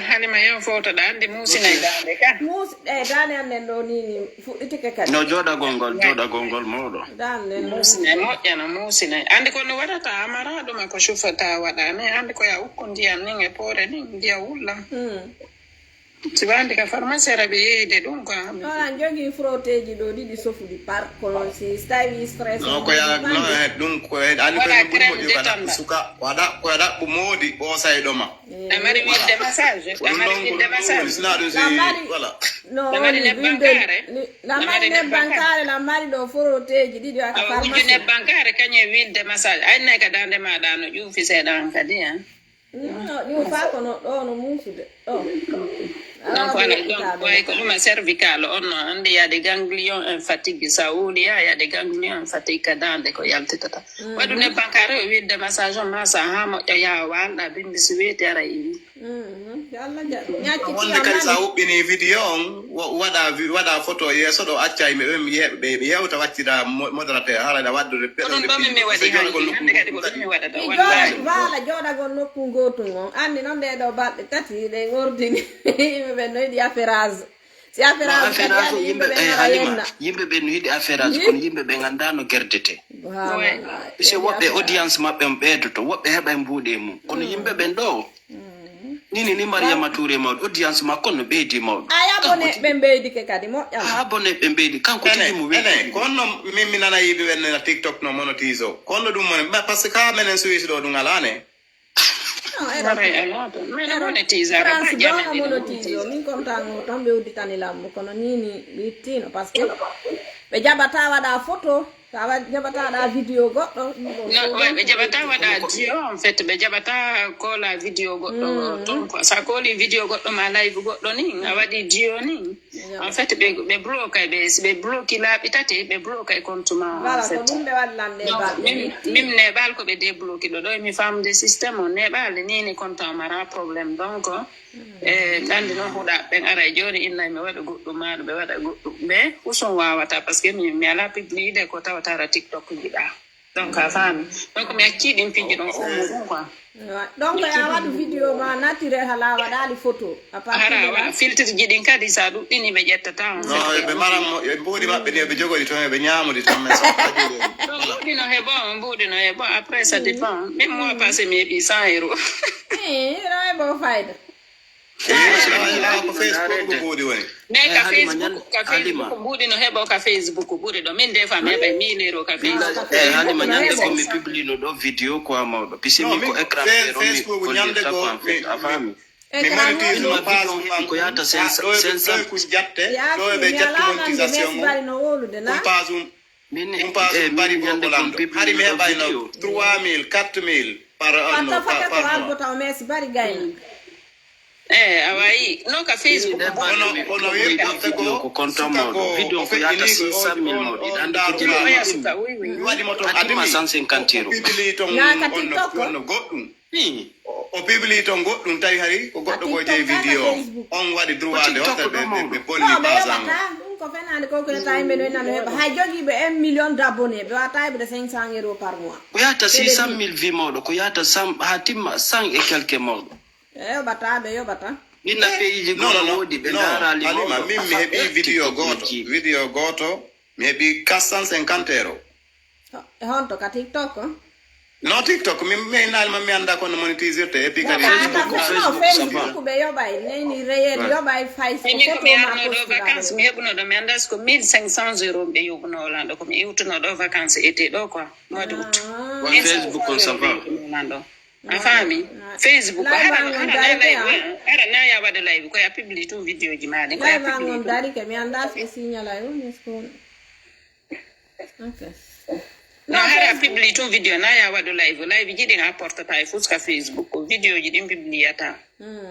Halima yo fowtoɗa anndi muusinay daande ka. Muusi e daande an nen ɗo ni ni fuɗɗitike kadi. No jooɗagol ngol jooɗagol ngol mawɗo. Daande nen muusinay moƴƴana muusinay anndi ko no waɗata a mara ɗuma ko cufata waɗa mais anndi ko ya ukku ndiyan nin e poore nin ndiya wulla. Si wandi ka pharmacie ara ɓe yeeyde ɗum quoi. Ɗon an jogii frotteeji ɗo ɗiɗi sofuɗi par kono si so tawi stress. Non ko ya non e ɗum ko e ani ko e ɓuri moƴƴi ko ɗaɓɓu suka ko a ɗaɓɓu ko a ɗaɓɓu moodi ɓoosa e ɗoma. A mari wiide massage a mari wiide massage. Sina ɗum si voilà. No woni wiide na mari nebbankaare na mari ɗo frotteeji ɗiɗi aka pharmacie. Nebbankaare kañum e wiide massage ay nay ka daande maɗa no ƴuufi seeɗa an kadi en. Ɗum faa kono ɗo no muusude ɗo. Donc voilà donc way ko ɗum a cervical on no andi y a des ganglions en fatigue sa wuli ya y a des ganglions en fatigue ka dande ko yaltitata. Waɗu nebbankare o wiide massage on ma sa ha moƴƴa yaha walɗa bimbi si weeti ara iwi. Wonde kadi sa huɓɓini vidéo on waɗa waɗa photo yeeso ɗo acca yimɓe ɓe yeeɓe ɓe yewta waccida modérateur haɗa waɗdude. Ko ɗum ɗo min mi waɗi hanki hande kadi ko ɗum mi waɗata. Voilà jooɗagol nokku gootu ngon anndi noon ɗee ɗoo balɗe tati ɗe ngordini yimɓe ɓen no yiɗi affairage. Si affaire aji kadi yimɓe ɓe eh, halima yimɓe ɓe no yiɗi affaire aji kono yimɓe ɓe ngannda no gerdete. Ɓise woɓɓe audience maɓɓe on ɓeydoto woɓɓe heɓa e mbuuɗe mum kono yimɓe ɓen ɗo nini ni mariama touré mawɗo audience makko no ɓeydi mawɗo a abonné ɓe mbeydike kadi moƴƴa a abonné ɓe mbeydi kanko tigi mo weɗi ko honno min mi nana yiɓe ɓen na tiktok no monotise o ko honno ɗum mone par ce que ka menen suisse ɗo ɗum alane Mara e laato. Mino monetiser. France dona monetiser. Min kontango tan ɓe udditani lambo kono nini ɓe ittino parce que ɓe jaɓata waɗa photo tawa jaɓata waɗa vidéo goɗɗo. Ɓe jaɓata waɗa dio en fait ɓe jaɓata kola vidéo goɗɗo ton quoi sa koli vidéo goɗɗo ma live goɗɗo ni a waɗi dio ni. En fait ɓe ɓe bloqué ɓe si ɓe bloqué laaɓi tati ɓe bloqué compte ma en fait. Donc min min neɓal ko ɓe débloqué ɗo ɗo mi famde système o neɓal nini compte o mara problème donc e andi noon huɗa ɓen ara e joni innay mi waɗa goɗɗum maɗo ɓe waɗa goɗɗum ɓe usum wawata par ce que mi mi ala publide ko tawatara tiktok jiɗa. Donc a faami. Donc mi accii ɗin piiji ɗon fof muɗum quoi. Donc a waɗu vidéo ma naturel hala a waɗali photo. Hara a waɗa filtre ji ɗin kadi sa ɗuɗɗini ɓe ƴettata on. Non ɓe maran mo ɓe mbuuɗi maɓɓe ni ɓe jogori toon ɓe ñaamudi tan mais so mbuuɗi no heɓo mbuuɗi no heɓo après ça dépend même mois passé mi heɓi cent euros. Iro heɓo fayda. Mais ka Facebook ka Facebook ɓuri no heɓo ka Facebook ɓuri ɗo min des fois mi heɓa mille euro ka Facebook. Eh, halima ñande ko mi publie no ɗo vidéo quoi mawɗo pisimi ko écran Facebook ñande ko a faami mi monétise no page ko yata cinq cent jatte ɗo ɓe jatti monétisation o page um min ɗum paas eh, bari min ñande ko lanɗo kon hari mi heɓayno trois mille quatre mille par anno par mois. Albuta o mesi bari gayna. Eh, a wayi no ka Facebook. Ono ono wiɗo ko konto mo video ko yata six cent mille mo ɗiɗan ko jeli. Oya suka oui oui. Waɗi mo ton adima cent cinquante euros. Pibili ton on no goɗɗum. O pibili ton goɗɗum tawi hari ko goɗɗo ko jeyi video. On waɗi droit de hotel ɓe ɓe bonni pasango. Ɗum ko fenaande ko ko yata yimɓe no nano heɓa hay jogiiɓe un million d'abonnés ɓe wata heɓude cinq cent euros par mois. Ko yata six cent mille vie mawɗo ko yata cent ha timma cent et quelque mawɗo. Ɓe yoɓata, ɓe yoɓata. Ɗin na peyiiji goɗɗo woodi ɓe ndaaraali mawɗo. Halima, min mi heɓi vidéo gooto, vidéo gooto, mi heɓi quatre cent cinquante euros. E honto ka TikTok? Non TikTok, min mi naali ma mi annda kono monétisirte et puis kadi. Non, Facebook, Facebook ɓe yoɓay, neni réel yoɓay fay. Min ko mi arno ɗo vacances, mi heɓuno ɗo mi annda ko mille cinq cents euros ɓe yoɓuno lanɗo ko mi iwtuno ɗo vacances été ɗo quoi, mois d'août. Facebook on ça va. A faami? Facebook hara hara na live hara na ya waɗa live ko ya publie tout vidéo ji ma ɗin ko ya publie tout. Dari ke mi anda se signal ayo mi skon. Okay. No hara publie tout vidéo na ya waɗa live live ji ɗin a portata e fus ka Facebook vidéo ji ɗin publiata.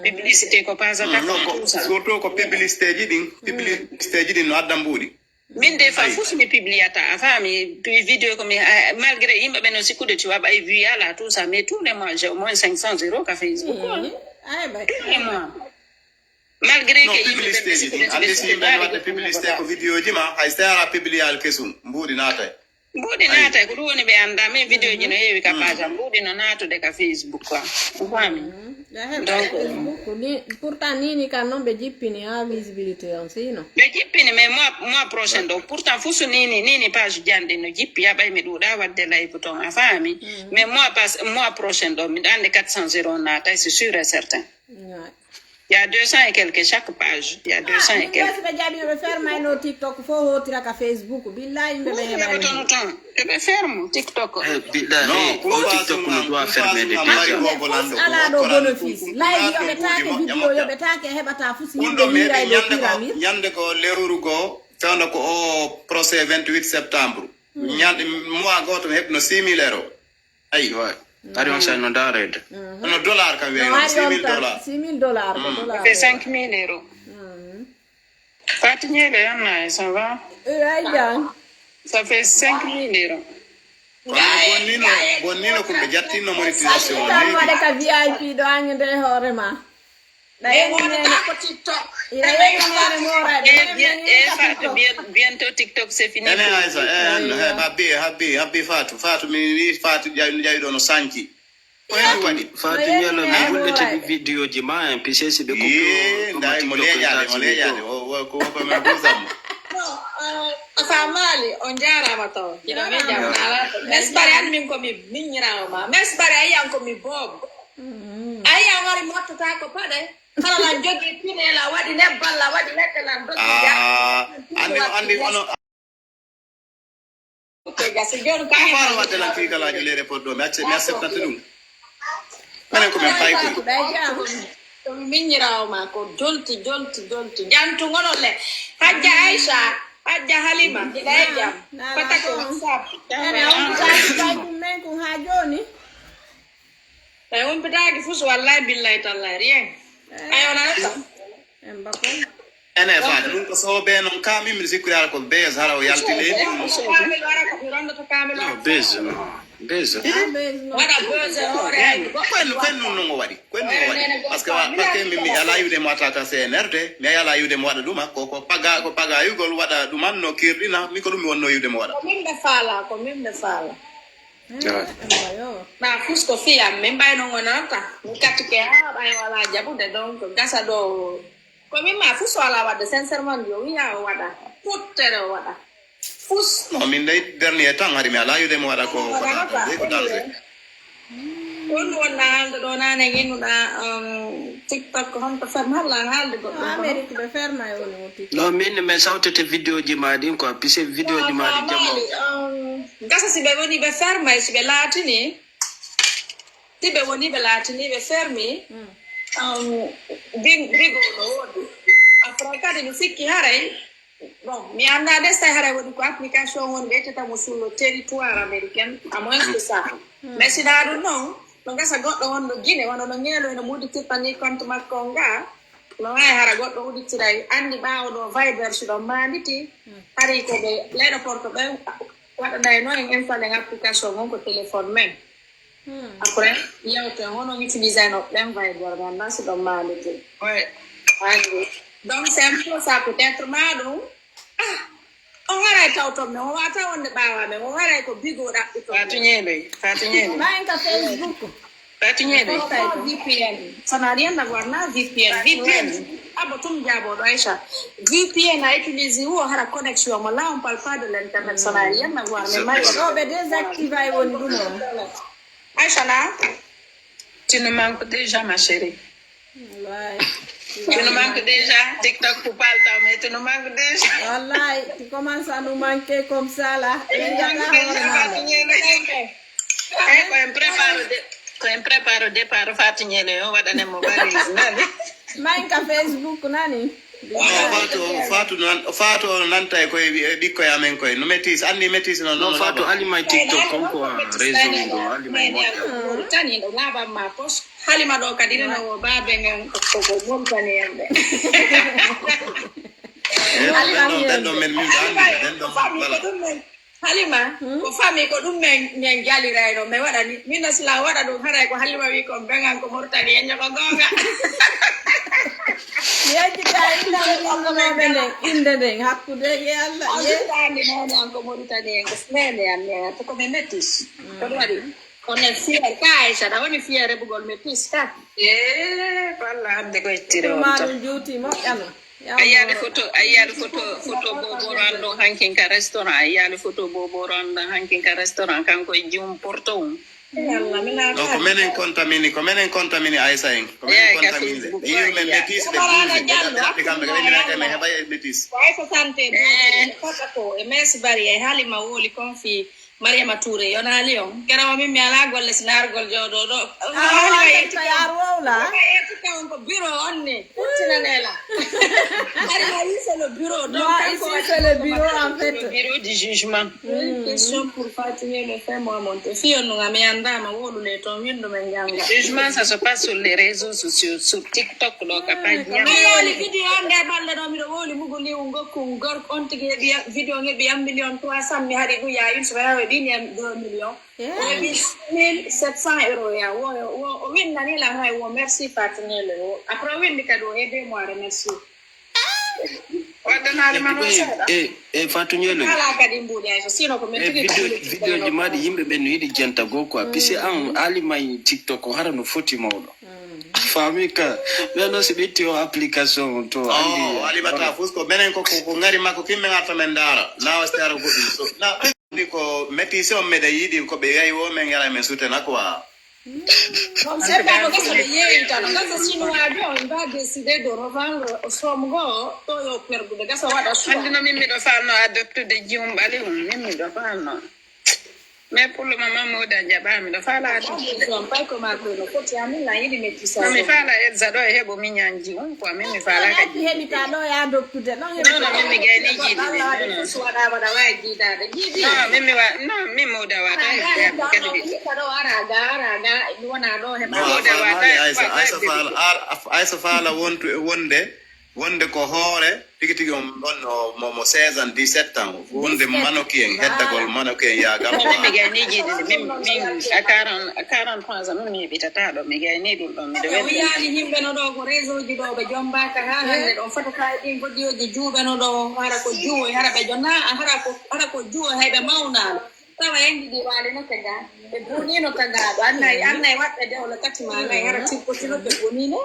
Publicité ko pasata ko tout ça. Surtout ko publicité ji ɗin publicité ji ɗin no adda mbuuɗi. Min des fois fof mi publiata a faami vidéo ko mi malgré yimɓe ɓe no sikkude tu waɓa e vue ala tout ça mais tous les mois j'ai au moins cinq cents euros ka Facebook tous les mois malgré que yimɓe ɓe sikkude andi si yimɓe wadde publicité ko vidéo ji ma hay sara publial kesum mbuuɗi naatay mbuuɗi naatay ko ɗum woni ɓe annda min vidéo ji no heewi ka page am mbuuɗi no naatude ka Facebook quoi a faami Pourtant nini kan noon ɓe jippini ha visibilité on sino. Ɓe jippini mais mois mois prochain ɗo pourtant fof so nini nini page janɗi no jippi yaɓay mi ɗuuɗa wadde live toon a faami mais mois pas mois prochain ɗo miɗa andi quatre cent euros naatay c'est sûr et certain. Il y a deux cents et quelques chaque page il y a deux cents et quelques. Ɓe jaɓi ɓe fermayno TikTok fof hotira ka Facebook billahi yimɓe ɓe heɓayno. Eɓe ferme TikTok. Eh, biɗɗa, eh, o TikTok no doit fermede déjà. Ala ɗo bénéfice. Live yoɓetake, vidéo yoɓetake, heɓata fusi yimɓe liray ɗo pyramide. Ñande ko leruru go fewndo ko o procès vingt-huit septembre. Ñande mois goto mi heɓno six mille euros. Ayi. Ari on sen no darede. No dollar kam weyno six mille dollars. Six mille dollars ko dollar. C'est cinq mille euros. Fati Ñeele, Anna, ça va? Eh, ay jam. Ça fait cinq mille euros. Kono bonnino bonnino ko ɓe jattinno monétisation o tan waɗa ka vip ɗo añude e hoore ma. Ɗayenene ko tiktok. Bientôt tiktok c'est fini. Ene aysa en he habbi habbi habbi fatu fatu mi wi fatu ƴawi ɗo no sanki. Ko hen waɗi? Fatou Nielo, mi wullitini vidéo ji ma en, P C C ɓe coupé. Yee, nday mo leeƴaade, mo leeƴaade. O, o, ko, ko men buusam. No, eh, a faamaali, on njaaraama taw. Ina men jam, ala. Mes Bari, an min ko mi miñiraawo ma. Mes Bari, a yiyan ko mi boobo. A yiyan wari mottata ko paɗe. Kala la jogii pine, la waɗi nebbal, la waɗi leɗɗe, lan dogi. Ah, anndi, anndi ono. Ok, gasi. Jooni ka fara waɗde lan fii kala jolere poddo, mi acce, mi acceptante ɗum. Minen ko min pay ko. Ko mi miñiraawo ma ko jolti, jolti, jolti. Jantu ngono le. Hajja Aisha, Hajja Halima, ɗay jam. Pata ko WhatsApp. Ene on pay ɗum men ko ha jooni. Ay, on pitaaki fus, wallahi, billahi, tallahi, rien. Ay, on arata. Ene faade ɗum ko soobee noon, ka min mbiɗa sikkude hara ko bees hara o yalti leydi. Kaamel wara ko mi rondata kaamel. No, bees no. Bees. Waɗa bees e hoore ay. Koyen, koyen ɗum noon o waɗi. Koyen ɗum o waɗi. Parce que wa-, parce que min mi alaa yiwde mo attaque C N R T, mi alaa yiwde mo waɗa ɗuma. Ko, ko paga, ko pagayugol waɗa ɗuman no kirɗina. Mi ko ɗum mi wonno yiwde mo waɗa. Ko min ɓe faala, ko min ɓe faala. Na fus ko fiyam, min ɓay no ngonata. Mi katti ke, ah, ɓay wala jaɓude, donc gasa ɗo. Ko min ma fus wala waɗde, sincèrement, yo wiya o waɗa. Puttere o waɗa. Fus. No, min dey dernier temps, hari mi alaa yiwde mo waɗa ko, ko danger, ko danger. Ko ɗum wonna haalde ɗo nane, innuɗa, um, TikTok, honto ferme, halla an haalde goɗɗum kono. Amérique ɓe ferma e woni o TikTok. Non, min mi sawtete vidéo ji ma ɗin quoi, puisque vidéo ji ma ɗin jamo. Faamaali, um, gasa si ɓe woni ɓe ferma, si ɓe laatini, si ɓe woni ɓe laatini ɓe fermi, um, big-, bigo no woodi. Après kadi mi sikki haray, bon, mi anndaa nde so tawi haray woni ko application woni ɓe ƴettata mo sur le territoire américain, à moins que ça. Mais si ɗa ɗum noon, no gasa goɗɗo wonɗo Guinée, wano no Ngeelo ene udditirta ni compte makko on ga, no waawi hara goɗɗo udditiray, anndi ɓaawo ɗo Viber si ɗon maanditi, hari ko ɓe l'aéroport ɓe waɗanay noon en installé en application on ko téléphone men. Après, yewte hono utilisé no ɓen Viber men, na si ɗon maanditi. Anndi. Donc, c'est un peu ça peut-être ma ɗum. Ah, on haray tawton men, on wata wonde ɓaawa men, on haray ko bigo ɗaɓɓito. Fatou Nielo, Fatou Nielo. Ma en ka Facebook. Fatou Nielo. Pourquoi V P N? Ça n'a rien à voir, na V P N. V P N, abo tum jabo do Aisha. V P N a utilisé ou hara connexion, mais là on parle pas de l'internet, ça n'a rien à voir. Mais Maria. Non, mais désactive ay woni ɗum. Aisha na? Tu nous manques déjà, ma chérie. Wallahi. Tu nous manques déjà. TikTok pour pas le temps, mais tu nous manques déjà. Wallahi, tu commences à nous manquer comme ça, là. Tu nous manques déjà, Fatou Nielo. Eh, ko en prépare de, ko en prépare départ Fatou Nielo, yo waɗane mo valise, nani? Ma en ka Facebook, nani? O Fatou, o Fatou nan-, o Fatou o nanta e koye ɓi-, e ɓikkoye amen koye. No métis, anndi métis noon, non, noon Fatou laɓa. Alima e TikTok, kon ko a réseau ɗo, Alima e moƴƴa. Tani ɗo laɓan ma pos. Halima ɗo kadi rena o baabe ngen ko, ko Mauritanie en ɓe. Eh, ɓen ɗon, ɓen ɗon men, min ɓe anndi, ɓen ɗon, voilà. Halima, ko fami ko ɗum men, men jalirayno, mi waɗani. Min no sila waɗa ɗum, haray ko Halima wi kon, ɓen an ko Mauritanie en, ko goonga. Yejjita innde nden, innde nden, hakkude, ye Allah, ye. An ko Mauritanie en, ko nene an, nene, ko mi métis. Ko ɗum waɗi. Kono fier ka Aisha, ɗa woni fier heɓugol métis ka. Eh, ko Allah hande ko ittiri on to. Ɗum juuti moƴƴano. A yiyaali photo, a yiyaali photo, photo Bobo Rando hankin ka restaurant, a yiyaali photo Bobo Rando hankin ka restaurant, kanko e jum porto um. Eh, Allah, mi laata. Donc, ko menen contamini, ko menen contamini Aisha en. Ko menen contamini. Facebook, yiyu men métis, ɓe buusi, ɓe ɗaɓɓi kamɓe, ɓe ɓe kamɓe heɓa e métis. Ko Aisha Sante, eh, Bobo, Papa ko, e Mesi Bari, e Halima Woli, Konfi. Mariama Touré, yonaali on. Kera o min mi alaa golle sinargol jooɗoo ɗo. Ah, Halima yetti ka. Yetti ka on ko bureau on ne. Wurtinanee la. Halima, ici c'est le bureau. Donc, non, ici c'est le bureau, en fait. Le bureau du jugement. Une question pour Fatou Nielo, fais-moi monter. Fiyo nunga mi anndaama wolu le ton windu men jannga. Jugement, ça se passe sur les réseaux sociaux, sur TikTok, ɗo ka page. A yiyaali vidéo on nde balɗe ɗo miɗo wowli mugu liwu ngokku gorko on tigi heɓi vidéo on heɓi un million trois cent mi hari ɗum ya une semaine o heɓi ni deux millions. O heɓi mille sept cent euros ya wo, wo, o windani lan hay wo merci Fatou Nielo wo. Après o windi kadi o aidé moi remercier. What Waɗanaali ma noon seeɗa. E e Fatou Ñelo. Alaa kadi mbuuɗi hay so sino ko min e tigi video tigi videoji maɗi yimɓe ɓen no yiɗi jenta goo quoi puisque an alimay TikTok o hara no foti mawɗo. Faami ka. Ɓen noon si ɓe itti o application on to andi o alimata fof ko menen ko ko ngari makko kimɓe ngarta men ndaara lawa si ara goɗɗum so na andi ko métis on meɗa yiɗi ko ɓe yayi o men ngara men sutena quoi. Comme c'est pas le cas de yeeyita no gasa chinois ɓe on va décider de revendre somme goo ɗo yo perdude gasa waɗa choix. Anndi no min miɗo faalno adoptude jiwum ɓalewum min miɗo faalno. Mais pour le moment mawda jaɓa miɗo faala adoptude. Pay ko ma koy no foti amin la yiɗi métissage. No mi faala Elsa ɗo e heɓo miñan jiwum quoi min mi faalaka jiwum. Heɓita ɗo ya adoptude non. Non non min mi gayni jiiɗi. Waɗa waɗa wawi jiidaade jiiɗi. Non min mi wa non min mawda wata e kadi ɓiɗɗo. Kadi wona ɗo heɓa. Aysa faala wontu e wonde wonde ko hoore tigi tigi on ɗon no mo mo seize ans dix-sept ans wonde manoki en heddagol manoki en yaagal ko mi gayni jiɗi min min a quarante a quarante trois ans min mi yiɓitata ɗo mi gayni ɗum ɗon miɗo welta. Yaali yimɓe no ɗo ko réseau ji ɗo ɓe jombaka ha hande ɗon fotata e ɗin vidéo ji juuɓe no ɗo hara ko juwo hara ɓe jonna hara ko hara ko juwo hay ɓe mawnano. Tawa en ɗiɗi waali no ka ga. Ɓe buuni no ka ga. Ɗo annay annay waɗɓe de wala kati ma ngay hara tippo tino ɓe buuni no.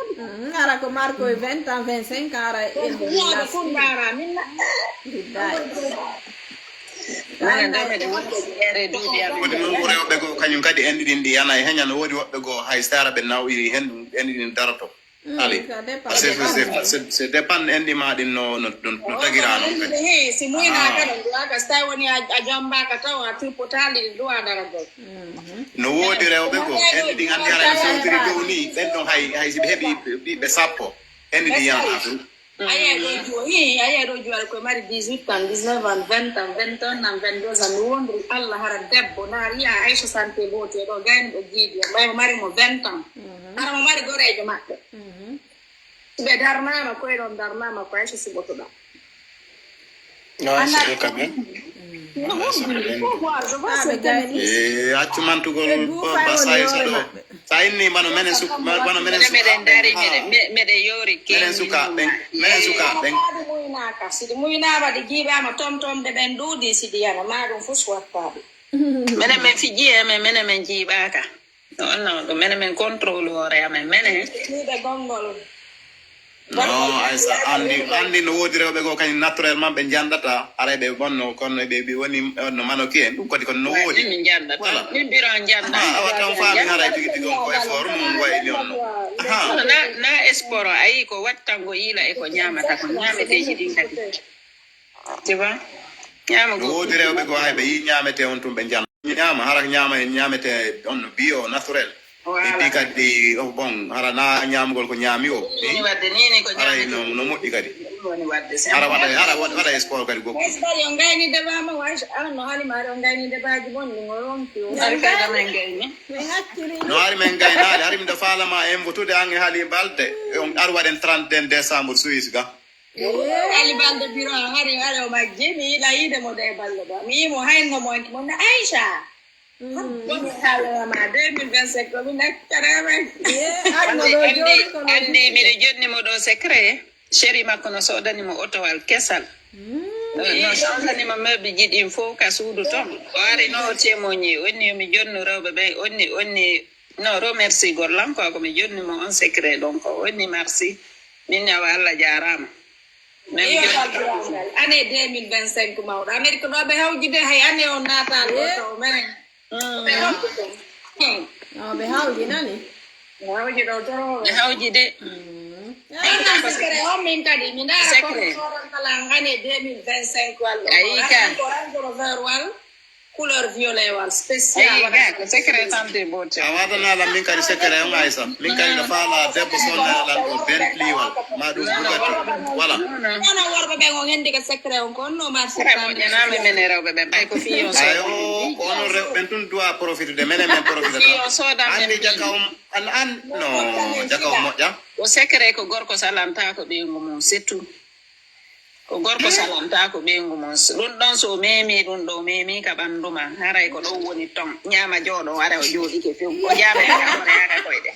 Hara ko marko e vingt ans vingt cinq ans hara e ɗen. Wooɓe kun ndara min na. Billahi. Wodi noon ko rewɓe goo kañum kadi en ɗiɗin ɗi yana e heña no woodi woɓɓe goo hay sara ɓe nawiri hen ɗum en ɗiɗin daroto. Ali, c'est dépend en ɗi ma ɗin no no no tagira non kadi. He si muyna kala duwa ka sta woni a jamba ka taw a tripo tali duwa dara go. No wodi rewɓe go en ɗi gandi hara no sewtiri dow ni ɓen ɗon hay hay si ɓe heɓi ɓiɓɓe sappo en ɗi yana afru. Aya do juwa hi aya do juwa ko mari dix-huit ans dix-neuf ans vingt ans vingt et un ans vingt-deux ans mi wondri Allah hara debbo na riya ay soixante bote do gayni do jiidi may mari mo vingt ans. Hara mo mari goreejo maɓɓe. Ɓe darnaama koye ɗon darnaama ko Aïcha suɓotoɗaa. No Aïcha ɗo kam en. Accu mantugol basa Aïcha ɗo. Sa inni bano menen suk bano menen suk. Meɗen dari meɗen yori. Menen suka ɓen menen suka ɓen. Mawɗo muynaaka siɗi muynaama ɗi jiiɓaama tomtomde ɓen ɗuuɗi siɗi yana ma ɗum fof wattaɓe. Menen men fijji e men menen men jiiɓaaka. Non non ɗum menen min contrôle hoore amen menen. Ɗiɗo gonngol. Non aysa andi andi no woodi rewɓe goo kañum naturellement ɓe njanɗata aray ɓe bonno kono ɓe ɓe woni no manoki en ɗum kadi kono no woodi. Min njanɗata min biro njanɗa. Awa tan faami haray tigi tigi on ko effort mum wayni on no. Aha. Na na esporo ayi ko wattango yiila e ko ñaamata ko ñaameteeji ɗin kadi. Tu vois? Ñaama no woodi rewɓe goo hay ɓe yii ñaamete on tun ɓe njanɗa. Ñaama hara ñaama en ñaamete on no bio naturel. E ɗi kadi oh, bon hara na ñaamugol ko ñaami o. Woni wadde nini ko haray no no moƴƴi kadi. Woni wadde sen. Hara waɗa hara waɗa waɗa sport kadi goɗɗum. Esport yo ngayni debama wa ano halimare o ngayni debaji bon ɗum o ronki o. Hari kadi men ngayni. No hari men ngaynaade hari miɗo faalama en votude an e haali balde on ar waɗen trente et un décembre Suisse ga. Ali balde biro hari hari o majji mi yiɗa yiide mo de balde ba mi yimo hayno mo anki mo na Aisha. Woni kalama deux mille vingt-cinq ko mi nakkara men. Andi miɗo jonni mo ɗo secret. Chéri makko no sodani mo otowal kesal. No sodani mo meuble ji ɗin fof ka suudu ton. O ari no o témoigné onni yo mi jonnu rewɓe ɓe onni onni no remercie gorlanko ako mi jonni mo on secret donc onni merci. Min awa Allah jaaraama. Min jonni. Année deux mille vingt-cinq mawɗo Amérique ɗo ɓe hawji de hay année on naataali ɗo taw menen. Ɓe hawji ɗo. Ɓe hawji nani. Ɓe hawji ɗo toro. Ɓe hawji de. Ɗon na secret on min kadi mi ndaara kono soron kala année deux mille vingt-cinq walla. Ayi ka. Ko Range Rover walla. Couleur violet wal spécial. Ayi ga ko secret santé beauté. A waɗana lan min kadi secret on Aïssa. Min kadi no faala debbo sonna lan ɗo Bentley wal ma ɗum Bugatti wala. Kono worɓe ɓen on hendi ka secret on ko onno marché. Secret moƴƴanaami men e rewɓe ɓen ɓay ko fii on sooda. Ayo ko onon rewɓe ɓen tun doit profitude menen men profitata. Fii on sooda men. Anndi jaka on an an no jaka on moƴƴa. Ko secret ko gorko salantaako ɓeyngu mum c'est tout. Ko gorko salantaako ɓeyngu mum. Ɗum ɗon so o meemii ɗum ɗo meemii ka ɓanndu ma, haray ko ɗon woni ton. Ñaama jooɗo, haray o jooɗike few. O jaama e hoore hara koyɗe.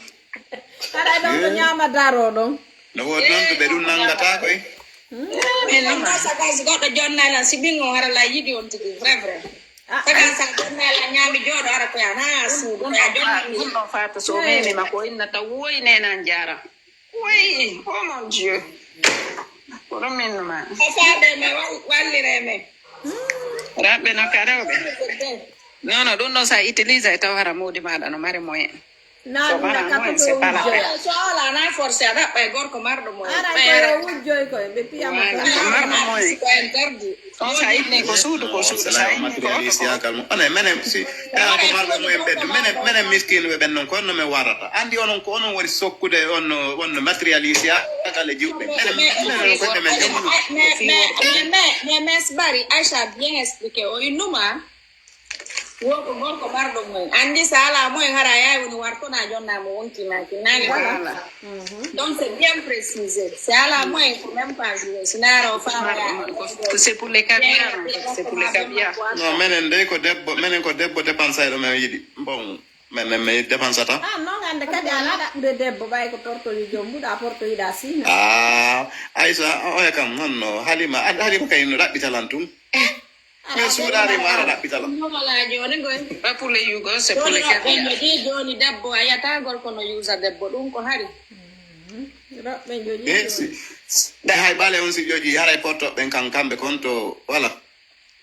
Haray ɗon ko ñaama daroo ɗon. No woodi noon ɓe ɗum nanngataa koy. Min ɗum ɗo saga si goɗɗo jonnay lan si ɓingo hara la yiɗi on tigi vrai vrai. Saga sa jonnay lan ñaami jooɗo ara ko yan ha suudu ka jonnay. Ɗum ɗon fata so memi ma ko inna taw woyi nenan jara. Woyi, oh mon Dieu. Ko ɗum min ma. Ko faade me wallire me. Raɓɓe no ka rewɓe. Non non, ɗum ɗon sa utilise e taw hara modi maɗa no mari moyen. Na ɗum na kato to wujjoya. So ala na forcé a ɗaɓɓa e gorko marɗo mo. Ara ko yo wujjoy ko ɓe piyama ko. Marɗo mo. Ko interdit. On sa inni ko suudu ko suudu sa inni ko. Onon menen si tawa ko marɓe mo en ɓeddu menen menen miskinuɓe ɓen non ko honno men warrata andi onon ko onon woni sokkude on on matérialiste a kala jiwɓe menen menen ko ɓe men jom. Mais mais mais mais mais bari Aïcha bien expliqué o innuma. Wo ko gorko marɗo moyen anndi so alaa moyen hara yaay woni wartona jonna mo wonki ma kinnani. Voilà. Donc c'est bien précisé si alaa moyen ko même pas joué si naara o faama. C'est pour les caviar. C'est pour les caviar. Non menen dey ko debbo menen ko debbo dépensayɗo men yiɗi bon. Menen mi dépensata. Ah non hannde kadi alaa ɗaɓɓude debbo ɓay ko porto yo joom mbuɗa porto yiɗa sina. Ah Aïssa oya kam honno Halima Halima kay no ɗaɓɓita lan tun. Min suuɗaani ma ara ɗaɓɓitala. Wala jooni goy. Pas pour les yugo, c'est pour les caviar. Jooni debbo a yata gorko no yusa debbo ɗum ko hari. Roɓɓe joji. Eh si. Ɗe hay ɓale on si joji haray porto ɓen kan kamɓe kon to wala.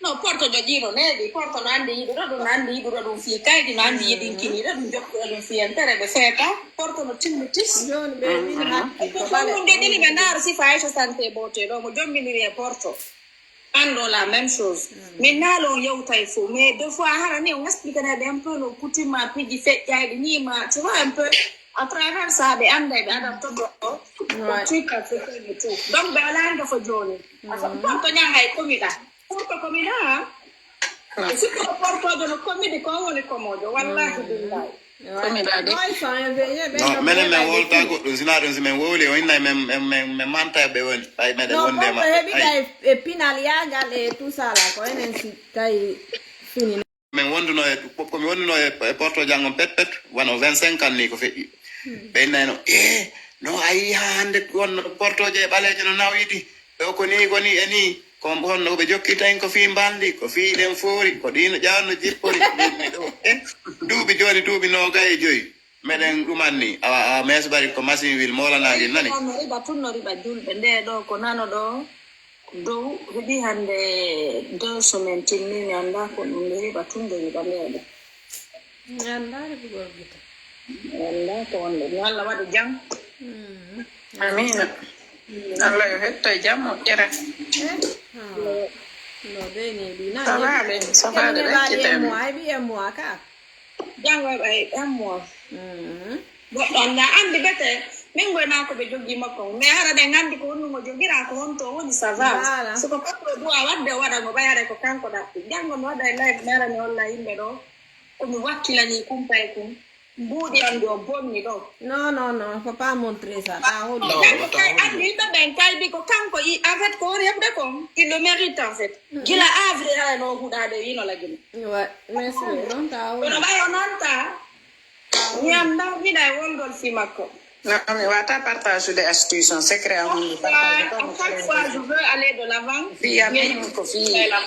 No porto joji no neɗi porto no andi yiɗuɗo ɗum no andi yiɗuɗo ɗum fi kaydi no andi yiɗinkiniɗo ɗum jokkuɗo ɗum fi entere ɓe feeta porto no timmitis. Joni ɓe min hakki ko ɓale. Ɗum joɗini ɓe ndaaro sifa Aïcha santé bote ɗo mo jomminiri e porto. Anndo la même chose. Min naalo on yewtay fof mais deux fois hara ni on expliqué na ɓe un peu no coutume ma piji feƴƴayɗi ni ma tu vois un peu à travers ça ɓe annday ɓe adam togo o truc africain et tout donc ɓe ala hannde fo jooni porto ñaŋ hay komiɗa porto komiɗa surtout portojo no komiɗi ko woni komojo wallahi billahi. Non menen min wolta goɗɗum sina ɗum si min wowli o inna min min min manta ɓe woni ɓay meɗen wonde ma heɓi kay e pinal yagal e tout ça la ko enen si kay fini. Min wonduno e ko mi wonduno e porto janngo pet pet wano vingt cinq ans ni ko feƴƴi ɓe innayno e no a yi ha hannde wonno portoje e ɓaleje no nawidi. Ɗo ko nii ko nii e nii ko honno ɓe jokki tan ko fii mbalndi ko fii ɗen foori ko ɗiino ƴawanno jippori ɗummi ɗo e duuɓi jooni duuɓi noogay e joyi meɗen ɗumanni awa awa mees bari ko machine wil moolanaagel nani. No riba tun no riba julɓe nde ɗo ko nano ɗo dow heɓi hannde deux semaine timmi mi annda ko ɗum nde riba tun nde riba nde ɗo. Mi anndaali ko gorgita. Mi anndaa ko wonde. Yo Allah waɗu jam. Amiina. Allah yo hetto e jam moƴƴere. No ɓeeni ɗi na. Ça va ɓe, ça va ɓe ɓeccite. Ay ɓi emmo ka. Janngo ɓay emmo. Goɗɗo annda anndi bete. Min goy naa ko ɓe jogii makko. Mais hara ɗen anndi ko honno mo jogiraa ko honto woni ça va. Soko kanko e duwa waɗde o waɗa ngo ɓay hara ko kanko ɗaɓɓi. Janngo mi waɗa e live mi ara mi holla yimɓe ɗo. Ko mi wakkilanii kumpa e kum. Mbuuɗi am ɗo bonni ɗo. Non non non faut pas montrer ça ta holi. Kanko kay anndi yimɓe ɓen kay mbi ko kanko i en fait ko woni heɓde kon il le mérite en fait. Gila avril hara no huɗaade yino lagino. Ouais mais c'est non ta holi. Kono ɓay o nanta. Mi annda miɗa e wondol fi makko. Non mi wata partage de astuce on secret am on mi partage pas. Chaque fois je veux aller de l'avant. Fiya min ko fi.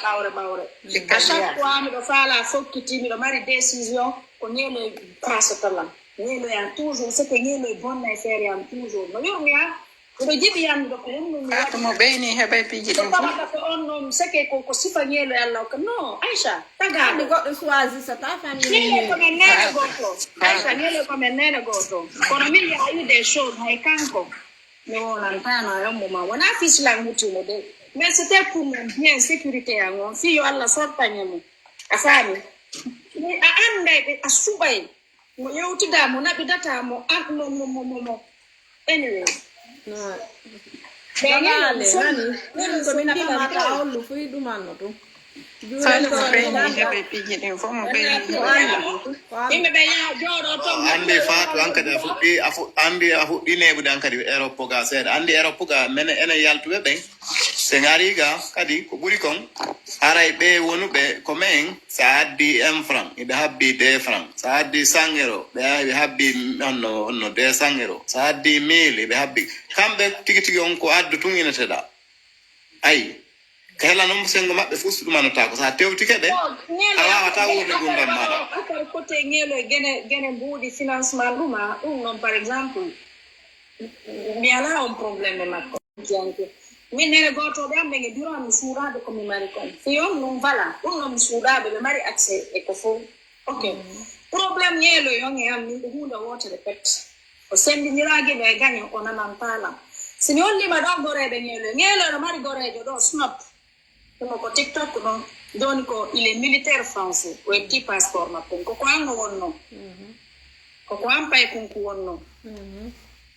Ɓawre ɓawre. À chaque fois miɗo faala fokkiti miɗo mari décision ko ñeeloy pasata lan ñeeloya toujours c'est que ñeeloy bonna e feere yam toujours no yurmi ha miɗo jiɗi yamde ko honno mi waɗi. Mo ɓeyni heɓay piiji ɗin fof. Tawata ko on noon seke ko ko sifa ñeeloy Allah ko non Aïcha tagaɗo goɗɗo choisisata famille ñeeloy ko men nene goto. Aïcha ñeeloy ko men nene goto kono min ya ayu des choses hay kanko mi wolantano e ommo ma wona fislan hutimo de mais c'était pour mon bien sécurité an on fi yo Allah sortañe mo a faami a anday ɓe a suɓay mo yewtida mo naɓidata mo an mo mo mo mo mo anyway. Dagaale nani min ko mina kamata hollu fuy ɗumanno ɗum. Fatu ko ɓeyni heɓe piiji ɗin fof mo ɓeyni. Yimɓe ɓe yaha jooɗo toon. Anndi Fatu an kadi a fuɗɗi a fuɗ anndi a fuɗɗi neɓude an kadi Europe ga seeɗa anndi Europe ga mene enen yaltuɓe ɓen. Ɓe ŋarii ga kadi ko ɓuri kon haray ɓee wonuɓe ko men so a addii un franc hiɓe habbii deux franc so a addii cent euro ɓe ɓe habbii honno honno deux cent euro so a addii mille hiɓe habbii kamɓe tigi tigi on ko addu tun ineteɗaa. Ayi, ka hela noon senngo maɓɓe fof so ɗum anndataa ko so a tewtike ɓe, a waawataa wuurde nguurndam maaɗa. Affaire côté ŋeelo e gene gene mbuuɗi financement ɗum a ɗum noon par exemple mi alaa on problème e makko. Min nene gootooɓe am ɓe nge biro am mi suuɗaaɓe ko mi mari kon fiyon ɗum vala ɗum noon mi suuɗaaɓe ɓe mari accès e ko fof. Ok. Problème ŋeeloy on e am min ko huunde wootere pet. O senndindiraaki ɗo e gaño o nanantaa lam. Si mi holliima ɗo goreeɓe ŋeeloy, ŋeeloy no mari goreejo ɗo Snop. Ɗum ko TikTok ɗon. Jooni ko il est militaire français. O ƴetti passeport makko. Ko ko an o wonnoo. Ko ko an pay kunku wonnoo.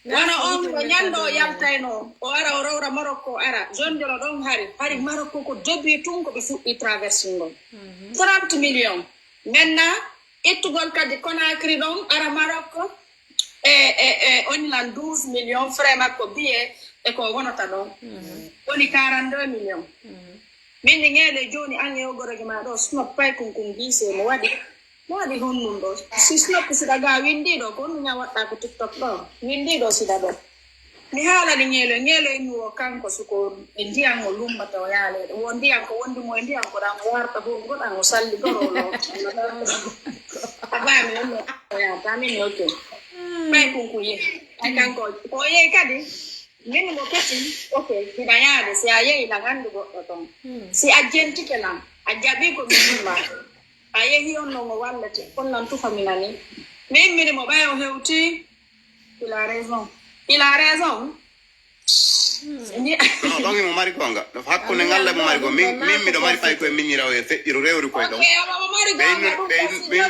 Wano on ko ñande o yaltaynoo o ara o rewra Marokko o ara jonjoro ɗon hari hari Marokko ko début tun ko ɓe fuɗɗi traversingol trente millions maintenant ittugol kadi Conakry ɗon ara Marokko e e e onilan douze millions frais makko billet e ko wonata ɗon woni quarante deux millions min ni ŋeele jooni an e o gorojo ma ɗo Snop pay kunkun biise mo waɗi Mo waɗi honɗun ɗoo? Si Snop si ɗagaa winndii ɗoo ko honɗun ñaa waɗɗaa ko TikTok ɗoo? Winndii ɗoo siɗa ɗoo. Mi haalani Ŋeeloy, Ŋeeloy mi wo kanko suko e ndiyan o lummbata o yaaleede. Wo ndiyan ko wondi mo e ndiyan ko ɗan o warta hurngo ɗan o salli goro o loota. A faami on no o yaata min ok. Ɓay kun kun yehi. Ay kanko o yehi kadi min mo kesi ok hiɗa yaade si a yehi lan anndu goɗɗo ton. Si a jentike lan a jaɓi ko mi yima. A yehi on non o wallete on nan tufa mi nani mi immini mo ɓay o hewti. Il a raison. Il a raison. Non ɗon himo mari gonga. Hakkunde ngal mo mari go min min miɗo mari pay koye miñirawo e feƴƴiro rewri koye ɗon.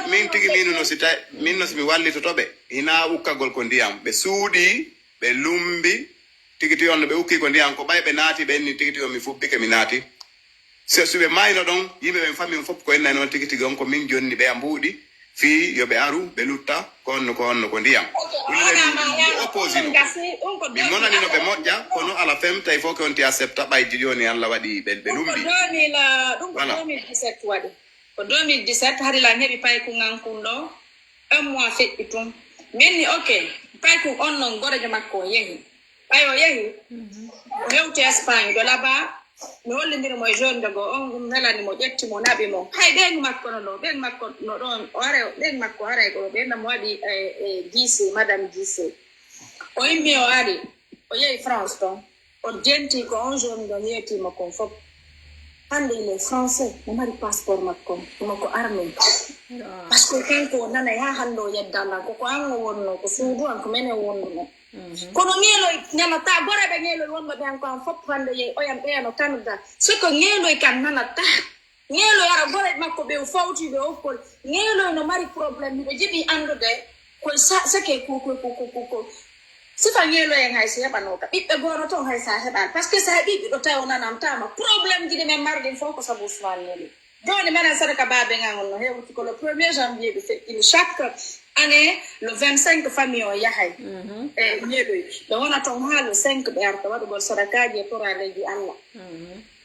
Min tigi minu no si tawi min no si mi wallitoto ɓe hina ukkagol ko ndiyam ɓe suuɗi ɓe lumbi. Tigi tigi on no ɓe ukki ko ndiyan ko ɓay ɓe naati ɓe inni tigi tigi on mi fubbike mi naati. So si ɓe maayno ɗon, yimɓe ɓen fammi on fof ko innay noon tigi tigi on ko min jonni ɓeya mbuuɗi fii yo ɓe aru ɓe lutta ko honno ko honno ko ndiyam. Ɗum ɓe opposino. Min monanino ɓe moƴƴa kono ala fem tawi fof ke on ti accepta ɓay jooni Allah waɗi ɓe ɓe lumbi. Voilà. Ko deux mille dix-sept hari lan heɓi paykun an kun ɗo un mois feƴƴi tun min ni ok paykun on non gorejo makko o yehi ɓay o yehi o hewti Espagne ɗo laba mi hollindiri mo e jeune de goo on ɗum helani mo ƴetti mo naɓi mo hay ɓen makko no ɗo ɓen makko no ɗon o are ɓen makko haray ko ɓen mo waɗi e dc madame dc o immi o ari o yehi France ton O jenti ko on jeune ɗon yeetima kon fof. Hande il est français, mo mari passeport makko, mo ko armé. Parce que kanko o nanay ha hande o yedda lan, ko ko an o wonno, ko suudu an, ko menen wonduno. Kono ŋeeloy nanata, goreɓe ŋeeloy wonɓe ɓe an ko an fof hande yehi, oyan ɓeyano Canada. Ce que ŋeeloy kan nanata. Ŋeeloy ara goreɓe makko ɓe o fawti ɓe okkol. Ŋeeloy no mari problème, miɗo jiɗi andude. Koye sake ko ko ko ko ko ko sifa ŋeelo en hay si heɓanooka ɓiɓɓe goono toon hay sa heɓaani par ce que sa heɓii ɓiɗɗo tawi o nanantama problème ji ɗi men marɗin fof ko sabu usman ŋeelo jooni menen sadaka baabe ngan on no hewti ko le premier janvier ɓe feƴƴini chaque année le vingt cinq famille o yahay e ŋeeloy ɓe wona toon haa le cinq ɓe arta waɗugol sadakaaji e toraleeji allah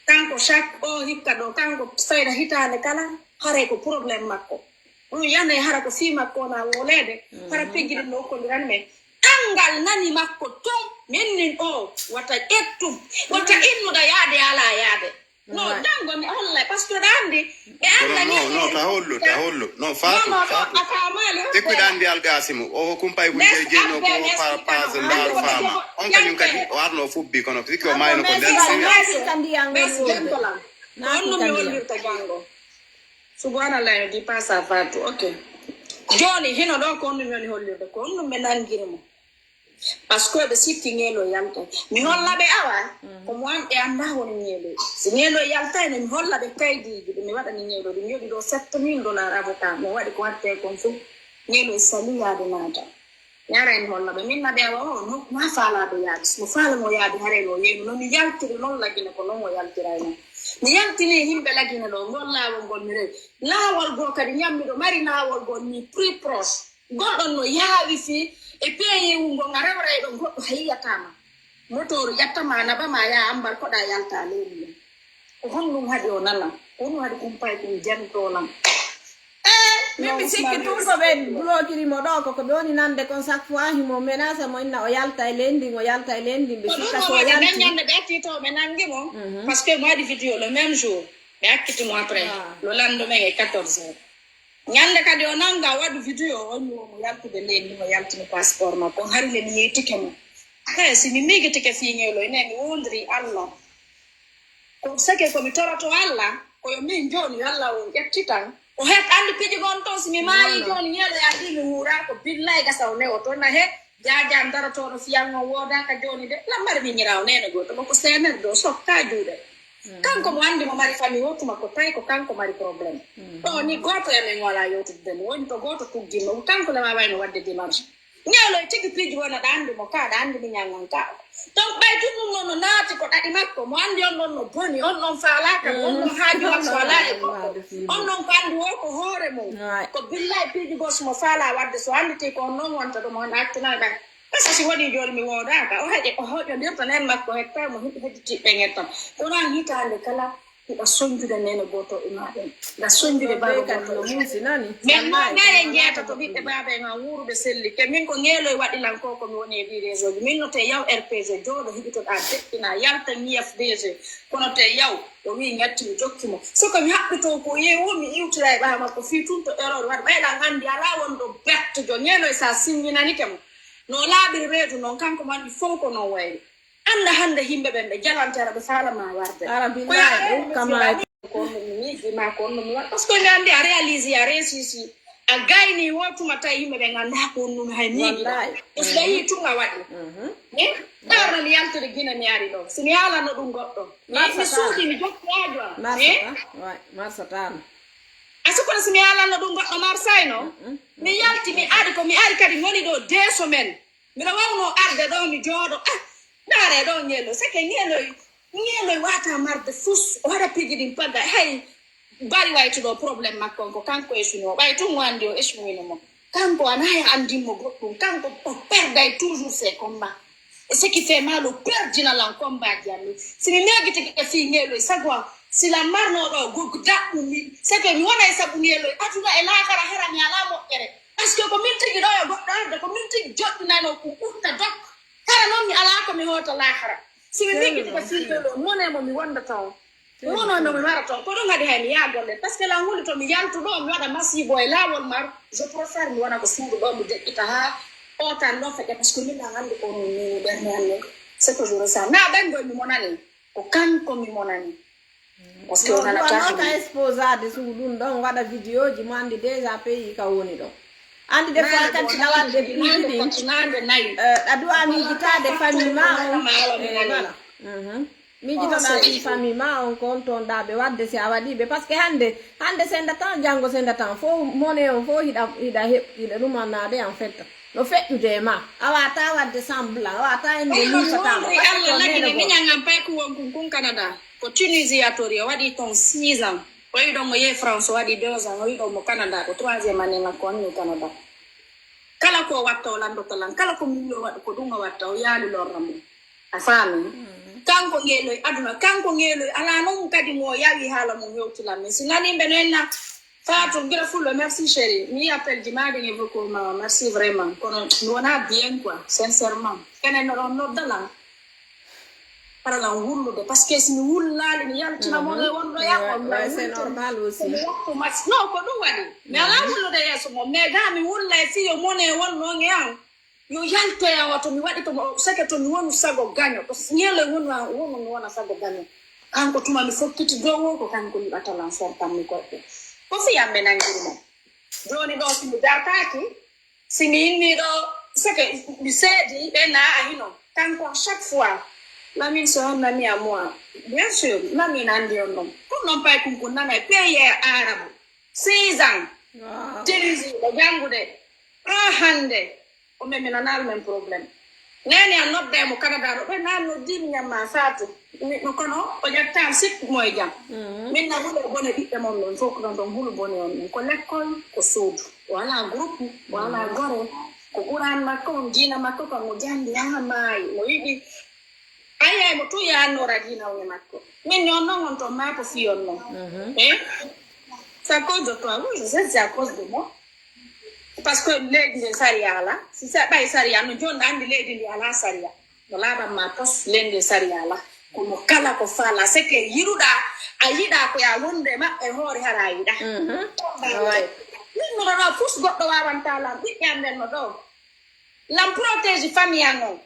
kanko chaque o hikka ɗo kanko fayda hitaande kala haray ko problème makko ɗum yanay hara ko fii makko wona wooleede hara peggiɗen no okkondiran men anngal nani makko tun mennin o wata ƴettu wata innuɗa yaade ala yaade no janngo mi hollay par ce que ɗa anndi ɓe annda no no ta hollu ta hollu no faatu faatu a faamaali tekkuɗa anndi algasimu o kumpay kun je jeno ko pase ndaaru faama on kañum kadi o arno fubbi kono sikki o mayno ko nder merci jantolam ko honno mi hollirta janngo Subhanallah, ne dit pas ça va tout. Ok. Jooni hino ɗo ko honɗum woni hollirde ko honɗum ɓe nanngiri mo par ce que ɓe sikki ŋeelo yaltay mi holla ɓe awa ko mo an ɓe annda woni ŋeelo si ŋeelo yaltayno mi holla ɓe kaydiiji ɗum mi waɗani ŋeelo ɗum yoɓi ɗo sept mille dollar avocat mo waɗi ko watte kon fof ŋeelo e sali yaade naata Yaara en holla ɓe min naɓe awa o no ma faalaaɗo yaade simo faalano yaade harayno o yeeyno no mi yaltiri noon lagine ko noon o yaltirayno mi yaltini yimɓe lagine ɗo ngol laawol ngol mi rewi laawol goo kadi ñammiɗo mari laawol ngol mi prix proche golɗon no yaawi fii e peeyi wungol nga rewrayɗo goɗɗo hay yiyataama motooru ƴattama naɓama yaa ambar koɗa yalta leydi mum ko honɗum haɗi o nana ko honɗum haɗi kumpay ɗum jantolan e Min mi sikki tun ko ɓe blokiri mo ɗo, ko ko ɓe woni nande kon chaque fois himo menace mo inna o yalta e leydi, o yalta e leydi, ɓe sikka so o yalti. Ɓen ñande ɓe atti to ɓe nangi mo. Parce que mo waɗi vidéo le même jour. Ɓe akkiti mo après. Le lendemain e quatorze heures. Ñande kadi o nanga o waɗi vidéo o ñiwo mo yaltude leydi, mo yaltini passeport makko. Hari le mi yeytike mo. He, si mi miigitike fii ñeelo ene mi wondiri Allah. Ko sake ko mi toroto Allah, ko yo min jooni Allah on ƴettitan. O het andi piji gon to si mi maayi jooni ñeelo ya di mi wuura ko billahi gasa o newo to na he jaja ndara to no fiyan on woda ka jooni de. Lammar mi ñira o nene go to ko sener do sokka juude. Kanko mo andi mo mari fami wotuma ko tay ko kanko mari problème. Ɗo ni goto ya men wala yewtude mo woni to goto tuggimo kanko le ma wayno wadde démarche. Ñeelo e tigi piiji wona ɗa andi mo ka ɗa andi mi ñangan ka. Donc ɓay tun ɗum noon no naati ko ɗaɗi makko mo andi on ɗon no boni on ɗon faalaka on ɗon haaju makko ala e goɗɗo on ɗon ko andi wo ko hoore mum. Ko billahi piiji gos mo faala wadde so anditi ko on noon wonta ɗum on actinal ɓay. Parce que si waɗi jooni mi woodaka o heƴe o hoƴondirta nen makko hetta mo hiɗi hedditi ɓe ngettan kono an hitaande kala. Hiɗa sonjude nene goto e maɗen. Hiɗa sonjude baaba goto e maɗen. Min ma ngare jeeta to ɓiɓɓe baaba en an wuuruɓe selli ke min ko ngeeloy waɗi lan ko ko mi woni e ɗi réseau ji min no te yaw rpg jooɗo hiɗitoɗa deɗɗina yalta ñiyaf dg kono te yaw o wi ñatti mi jokki mo soko mi haɓɓito ko yeewo mi iwtira e ɓawa makko fii tun to erreur waɗi ɓayɗa gandi ala wonɗo bettojo ngeeloy sa sinñinanike mo no laaɓiri reedu noon kanko manɗi fof ko noon wayri. Annda hannde yimɓe ɓen ɓe jalantera ɓe faala ma warde. Ara billahi ɗum kama ko on ɗum mi miiji ma ko on ɗum mi waɗa parce que mi anndi a réalise a réussisi a gayni wo tuma tawi yimɓe ɓe ngannda ko on ɗum hay miiji ɗo so tawi tun a waɗi e ɗarno mi yaltude gine mi ari ɗo si mi haalanno ɗum goɗɗo mi suuɗi mi jokki aajo am marsatano a sukkono si mi haalanno ɗum goɗɗo marsayno mi yalti mi ari ko mi ari kadi ngoni ɗo deux semaines Mbiɗa wawnoo arde ɗoo mi jooɗo ah ndaaree ɗoo ngeeloy seke ngeeloy ngeeloy waata marde fus o waɗa piiji ɗin pagga hay bari waytuɗo problème makko on ko kanko esuni o ɓay tun o anndi o esunino mo kanko ana hay anndin mo goɗɗum kanko o perday toujours ses combats e ce qui fait mal o perdina lan combat ji am min si mi megitike fii ngeeloy sago am sila marnoo ɗoo gog daɓɓum mi seke mi wona e sabu ngeeloy aduna e laakara hara mi alaa moƴƴere Parce que ko min tigi ɗo e goɗɗo arde ko min tigi joɗɗinano ko ɓurta dok hara noon mi alaa ko mi hoota laahara si mi miggiti ko firɓe ɗo mone mo mi wondata on mono no mi warata on ko ɗum haɗi hay mi yaha golle parce que lan woni to mi yaltu ɗo mi waɗa masibo e laawol mar je préfère mi wona ko suudu ɗo mi deƴƴita haa otan ɗo feƴƴa parce que min an anndi ko mi ɓernde an ne c'est que je ressens na ɓen ɗo mi monani ko kanko mi monani Parce que on a ka exposade sugu ɗum ɗon waɗa vidéo ji mo andi déjà pays ka woni ɗo andi des fois kadi na wadde piiji ɗin a duwa miijitade famille ma on e voilà miijitoɗa ɗum famille ma on ko on toon ɗaɓe wadde si a waɗiɓe parce que hande hande senda tan janngo senda tan fof mone on fof hiɗa hiɗa heɓ hiɗa ɗumannade en fait no feƴƴude e ma a wata wadde semblant a wata ende mifatama parce que on nene goo miñangam pay ko wonkun kun canada Ko Tunisie a tori, o waɗi ton six ans. O yi ɗon o yehi France, o waɗi deux ans, o yi ɗon mo Canada, ko troisième année makko on ni Canada. Kala ko o watta, o lanndota lan. Kala ko mi wi'i o waɗa, ko ɗum o watta, o yaali lorra mo. A faami? Kanko ngeeloy aduna, kanko ngeeloy alaa noon kadi mo o yawi haala mum hewti lan. Min si nanii mbe no enna Fatou, gira fullo, merci chéri. Mi appel ji ma ɗin e beaucoup ma, merci vraiment. Kono mi wona bien quoi, sincèrement. Kenen no ɗon nodda lan. Hara lan wullude parce que si mi wullaali mi yaltina mo e wonɗo yaɓo mi waɗi c'est normal aussi mi wattu mas non ko ɗum waɗi mi alaa wullude yeeso mo mais ga mi wulla e fiyo mon e wonno e an yo yaltoya o to mi waɗi tomo seke to mi wonu sago gaño to ñeelo e wonu wonu mi wona sago gaño kanko tuma mi fokkiti dow o ko kanko yiɓata lan sortan mi goɗɗo ko fiyam ɓe nangiri mo jooni ɗo si mi dartaaki Si mi inni ɗo seke mi seedi ɓe naa a hino kanko chaque fois Lamine so on nami à moi bien sûr Lamine andi on ɗon ɗum ɗon pay kunkun nana e pays arabu six ans tenisi ɗo janngude ɗo hannde o men mi nanaali men problème nene a nodda e mo canada ɗo ɓe naan noddimi ñamma faatu neɗɗo kono o ƴettaan sikku mo e jam min na huɗo bone ɓiɓɓe mon ɗon fof ko ɗon ɗon hulu bone on ɗum ko lekkol ko suudu Wala groupe, wala gore. Ko Qur'an makko on, diina makko kon mo janngi haa maayi, mo yiɗi. Ayay mo tun yaannora diina on e makko. Min non non on ton maa ko fiyon non. Eh? C'est à cause de toi, oui, je sais, c'est à cause de moi. Parce que leydi ndi sariya alaa. Si sa ɓay sariya no jooni, anndi leydi ndi alaa sariya. No laaɓan ma pos, leydi ndi sariya alaa. Kono kala ko faala, seke yiɗuɗaa, a yiɗaa ko ya wonde maɓɓe hoore hara a yiɗaa. Min no ɗo fus goɗɗo waawanta lan, ɓiɓɓe am ɓen no ɗo. Lan protège famille an on.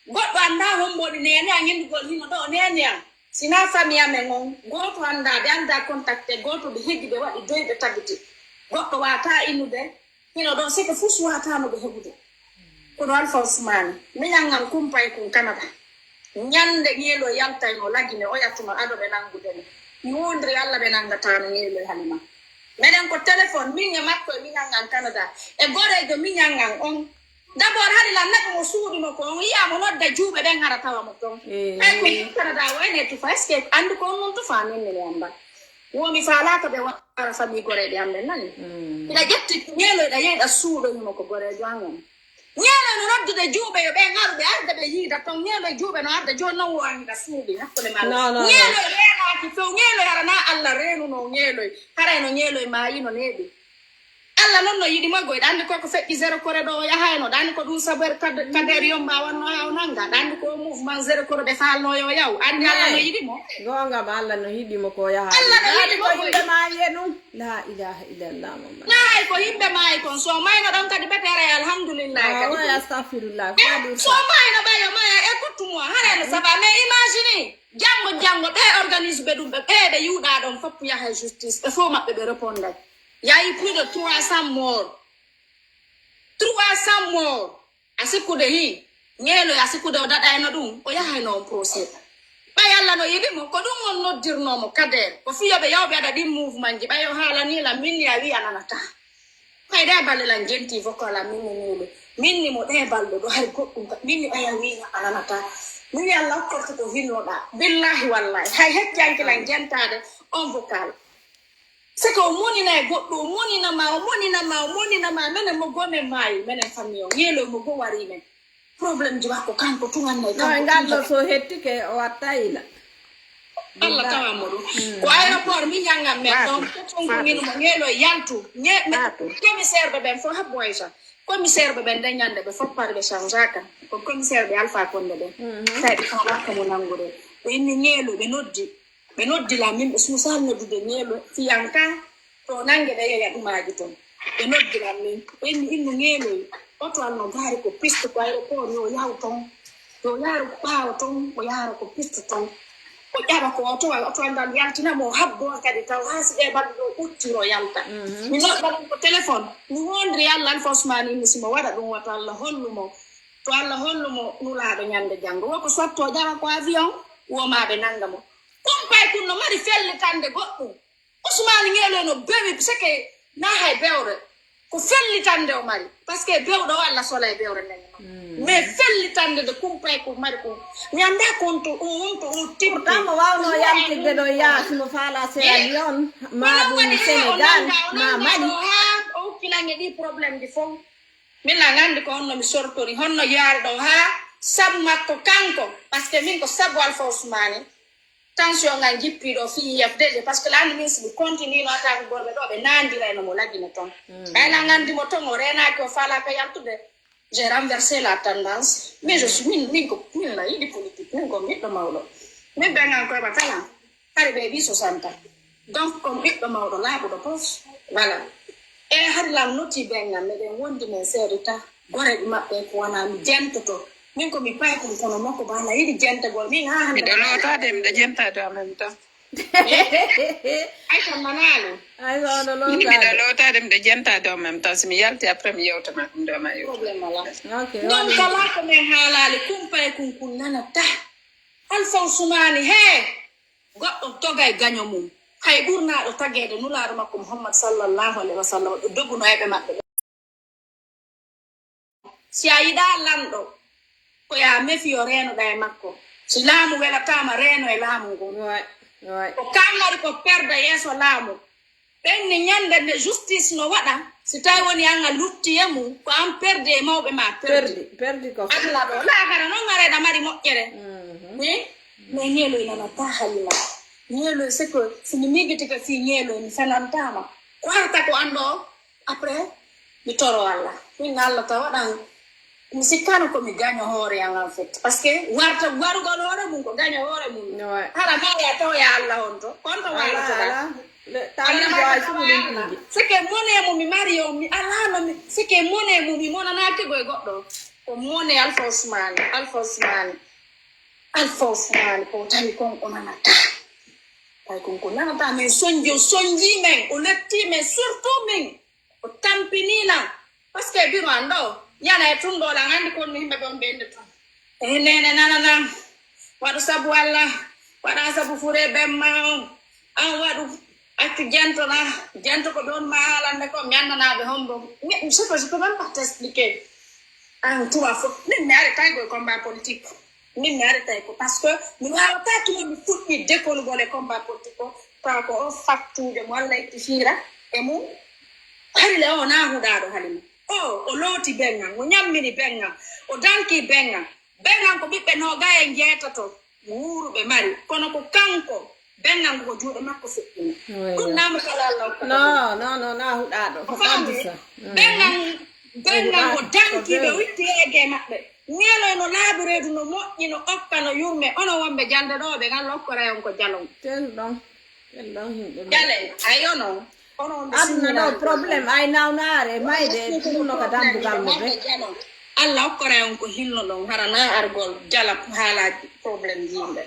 Goɗɗo anndaa hombo woni neene an, hindugol hino ɗo neene an. Sinaa famille amen on, gooto anndaa, ɓe anndaa contacté, gooto ɓe hegi, ɓe waɗi doy, ɓe tabiti. Goɗɗo waataa innude, hino ɗo, seke fus waataano ɓe heɓude. Kono Alfa Usmani, miñan an kumpay kun Canada. Ñande Ñeeloy yaltayno Lagine, oya tuma ado ɓe nangude mo. Mi wondiri Alla ɓe nangataano Ñeeloy Halima. Meɗen ko téléphone, min e makko e miñan an Canada. E goreejo miñan an on. D'abord, hari lan neɗɗo mo suuɗi mo ko on, yiya mo nodda juuɓe ɓen hara tawa mo ton. Ay ko Canada wayne tufa, est-ce que anndi ko on non tufa min mi annda. Wo mi faalaaka ɓe wara famille goreeɓe am ɓen nani. Hiɗa ƴetti Ñeeloy ɗa yehi ɗa suuɗoyi mo ko goreejo an on. Ñeeloy no noddude juuɓe yo ɓe ngaru ɓe arda ɓe yiida ton. Ñeeloy juuɓe no arda jooni non wo an hiɗa suuɗi hakkunde ma. Non, non, non. Ñeeloy reenaaki few. Ñeeloy hara na Alla reenuno Ñeeloy. Haray no Ñeeloy maayino neeɓi. Alla non no yiɗi mo goy. Ɗa anndi ko ko feƴƴi zéro kore ɗo o yahayno. Ɗa anndi ko ɗum sabu er kad-, kader yomba wanno ha o nanga. Ɗa anndi ko o mouvement zéro kore ɓe faalno yo yaw. Anndi Alla no yiɗi mo. Goonga ma, Alla no yiɗi mo ko yaha. Alla no yiɗi mo ko goy. Yimɓe maayi e ɗum. La ilaha illallah Muhammad. Na hay ko yimɓe maayi kon. So mayno ɗon kadi ɓe tere alhamdulillah. Ah, kadi. Astagfirullah. Eh, so mayno ɓayo maya, écoute-moi. Hare no ça va. Mais imagine, janngo, janngo, ɓe organise ɓe ɗum, ɓe, ɓe, ɓe yiwɗa ɗon fof yaha e justice. Ɓe fof maɓɓe ɓe réponde. Il y a eu plus de trois cents morts. Trois cents morts. A sikkude hi, Ñeeloy a sikkude o daɗayno ɗum, o yahayno on procès. Ɓay Alla no yiɗi mo, ko ɗum on noddirno mo Kader. Ko fiyoɓe yawɓe aɗa ɗin mouvement ji, ɓay o haalani lan, min ni a wi a nanata. Ɓay ɗe balle lan jenti vocal am, min ni Ñeeloy. Min ni mo ɗe balɗe ɗo hari goɗɗum ka, min ni ɓay a wi a nanata. Min ni Alla hokkorto ko hinnoɗa. Billahi wallahi. Hay heccanki lan jentade on vocal. C'est que o monina e goɗɗo, o monina ma, o monina ma, o monina ma, menen mo gomen maayi, menen famille o, Ñeeloy mo go wari men. Problème ji makko kanko tun annay. No, kanko e ngal tun ɗo so hettike, o watta ila. Alla tawa mo ɗum. Ko aéroport mi ñangan men ɗon, fof ngino mo Ñeeloy yaltu. Ñe-, commissaire ɓe ɓen fof habbo Aïcha. Commissaire ɓe ɓen ɗen ñande ɓe fof pari ɓe changaka. Ko commissaire ɓe Alpha Condé ɓen. Tawi ɓe kawaka mo nangude. Ɓe inni Ñeeloy ɓe noddi. Ɓe noddi lan min, ɓe suusaali noddude Ñeeloy, fiyanka, to nannge ɓe yeya ɗumaaji ton. Ɓe noddi lan min, ɓe inni innu Ñeeloy, oto an no gaari ko piste ko aéroport, yo yaw ton. Yo yaaru ɓaawo ton, o yaara ko piste ton. O ƴaɓa ko oto, oto an ngal yaltina mo, o habbo on kadi taw haa si ɓe balɗe ɗo ɓuttiro yalta. Mi noɗɗa ɗum ko téléphone, mi wondiri Alla Alfa Usmani inni si mo waɗa ɗum, wato Alla hollu mo. To Alla hollu mo nulaaɗo ñande janngo. Wo ko sotto ƴawa ko avion, wo ma ɓe nannga mo. Ɗum pay kun no mari fellitande goɗɗum. Usmani Ñeeloy no bewi, seke na hay bewre. Ko fellitande o mari. Parce que bewɗo o Alla sola e bewre nden. Mais fellitande de kumpay ko mari ko. Mi annda kon to o, on to o timmi. Pourtant mo wawno yaltinde ɗo yaa, si mo faala Sierra Leone, ma ɗum Sénégal, ma Mali. Ha o hokki lan e ɗi problème ji fof. Min la nganndi ko honno mi sortori, honno yaari ɗo haa sabu makko kanko, parce que min ko sabu Alpha Ousmane, tension ngal jippii ɗo fii F D G, parce que la anndi min si mi continue no attaque gorɓe ɗo, ɓe naandirayno mo Lagine ton. Ɓay la nganndi mo ton, o reenaaki, o faalaaka yaltude. J'ai renversé la tendance, mais je suis, min, min ko, min la yiɗi politique, min ko ɓiɗɗo mawɗo. Min ɓe ngan koyɓa kala. Hari ɓe ɓii soixante ans. Donc, on ɓiɗɗo mawɗo laaɓuɗo pos. Voilà. E hari lan noti ɓen ngam meɗen wondi men seeɗa ta. Goreeɓe maɓɓe ko wona mi jentoto. Min ko mi paykun kono makko ba na yiɗi jentagol. Min ha hande. Miɗo lootaade, miɗo jentaade en même temps. Ay tan nanaali. Ay, wano lootaade. Miɗo lootaade, miɗo jentaade en même temps. Si mi yalti après mi yewtana ɗum ɗo ma yewta. Problème ala. Ok. Donc, kala ko men haalaali, kumpay kun kun nanata. Alfa Usmani, he! Goɗɗo togay gaño mum, hay ɓurnaaɗo tageede Nulaaɗo makko Muhammad sallallahu alayhi wa sallam, ɓe doguno e ɓe maɓɓe ɓe. Si a yiɗaa lanɗo, ko yaa mefiyo reenoɗaa e makko. Si laamu welataama, reeno e laamu ngun. Ko kammari ko perda yeeso laamu. Ɓen ni ñande nde justice no waɗa, si tawi woni an a lutti e mum, ko an perdi e mawɓe ma perdi. Perdi, perdi ko. Aduna ɗo, laakara noon areɗa mari moƴƴere. Ni? Mais Ñeeloy nana ta Halima. Ñeeloy, c'est que si mi miijitike fii ñeeloy, mi fenantaama. Ko arta ko anndo o, après, mi toro Allah. Min Allah ta waɗan, mi sikkano ko mi gaño hoore an, en fait. Parce que warta, warugol hoore mum ko gaño hoore mum. Hara ma ya taw ya Allah on to. Kon to waylo to ala. Tawi joy sugu ɗin piiji. C'est que mone mo mi mari yo, mi alano mi. C'est que mone mo mi monanaaki goy goɗɗo. Ko mone Alpha Ousmane, Alpha Ousmane. Alpha Ousmane ko tawi kon o nanata. Tawi kon ko nanata, min sonji, o sonji men, o letti men, surtout min. O tampini lan. Parce que biro an ɗo, yana e tunɗo lan, anndi kon no yimɓe ɓen ɓe inde ton. E nene nana lan. Waɗu sabu Allah, waɗa sabu fure ben ma on. An waɗu, accu jento na, jento ko ɗon ma haalande ko, mi anndanaaɓe hombo. Mi, je peux, je peux même pas t'expliquer. An tuma fof, min mi ari tawi ko e combat politique. Min mi ari tawi ko, parce que mi waawata tuma mi fuɗɗi dekolugol e combat politique ko, tawa ko o fattude mo Allah itti fiira e mum. Hari le o na huɗaaɗo Halima. O, o looti bengal, o ñammini bengal, o danki bengal. Bengal ko ɓiɓɓe noogay e njeetato wuuruɓe mari, kono ko kanko, bengal ko juuɗe makko feƴƴini. Ɗum naamu kala Allah hokkata ɗum. Non, non, non, na huɗaaɗo. A faami? Bengal, bengal ko danki ɓe witti heege maɓɓe. Ñeeloy no laabi reedu, no moƴƴi, no okka, no yurme. Ono wonɓe jalde ɗo, ɓe ngal lokkoray on ko jalon. Tel ɗon, tel ɗon yimɓe. Jale, ayo non. Aduna ɗo problème ay nawnaare mayde ɗum no ka dambugal mo be. Allah hokkora on ko hilno ɗon, hara na argol jala haalaaji problème yimɓe.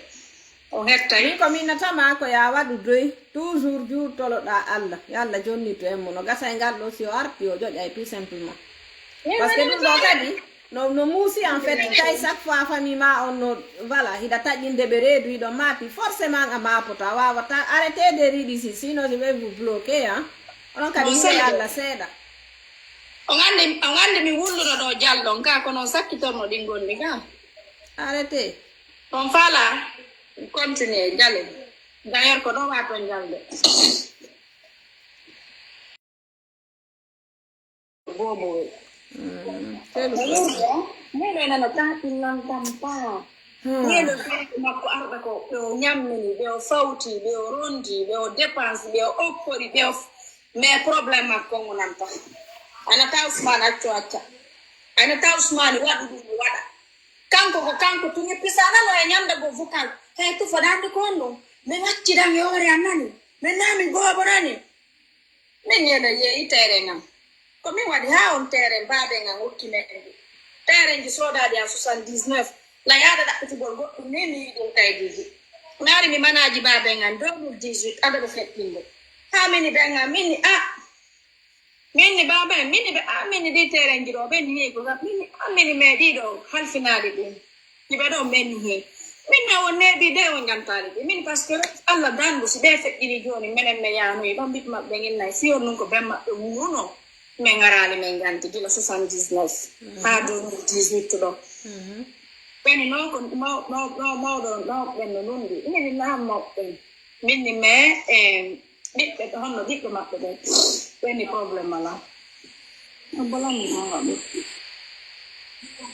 O hettay. Min ko min natama ko ya waɗu doy, toujours juurtoloɗa Allah. Yo Allah jonnito en mo no gasa e ngal ɗo, si o arti o joƴay tout simplement. Parce que ɗum ɗo kadi, no, no muusi en fait, kay chaque fois famille ma on no, voilà, hiɗa taƴinde ɓe reedu, hiɗo maapi, forcément a maapoto, a waawata arrêté de riɗi si, sinon je vais vous bloquer, hein. Onon kadi hiɗo Allah seeɗa. On anndi, on anndi mi wulluno ɗo jalɗon ka, kono on sakkitorno ɗin gonɗi ka. Arrêté. On faala, continue, jale. D'ailleurs, ko ɗo waton jalde. Bobowe. Miɗo nana taati lantam paa. Miɗo feere makko arɗa ko ɓe o ñammini, ɓe o fawti, ɓe o rondi, ɓe o dépense, ɓe o okkori, ɓe o f-, mais problème makko on nanta. Ana ta Ousmane acco acca. Ana ta Ousmane waɗu ɗum o waɗa. Kanko ko kanko tuni pisanano e ñande go vocal. Hey, tu fodande ko on ɗum. Mi waccidan e hoore an nani. Mi nami goborani. Min ñande yeeyi terrain am. Ko min waɗi haa on terrain baaben an hokki men ngu. Terrain ji soodaaɗi en soixante-dix-neuf. Na yaada ɗaɓɓitugol goɗɗum ni mi yiɗi ɗum kaydiiji. Mi ari mi manaaji baaben an deux mille dix-huit ado ɓe feɗɗinde. Haa mini ɓen an mini a. Mini baaben mini ɓe a mini ɗi terrain ji ɗo ɓen ni ko ga mini a mini meeɗi ɗo halfinaade ɗum. Hiɓe ɗo menni heen. Min na won neeɓi de on njantaali de. Min parce que Allah dandu si ɓe feƴƴini jooni menen mi yaanoyi ɗon ɓiɓɓe maɓɓe ngel nayi. Si on nun ko ben maɓɓe wuuruno. Min ngaraali min njanti gila soixante-dix-neuf. Haa deux mille dix-huit ɗo. Ɓeni no ko maw-, maw-, maw-, mawɗo on ɗo ɓen no lundi. Min na mawɓe. Min ni mais, eh, ɓiɓɓe, honno ɓiɓɓe maɓɓe ɓen? Ɓen ni problème alaa. Abba Lamine, an waɗi.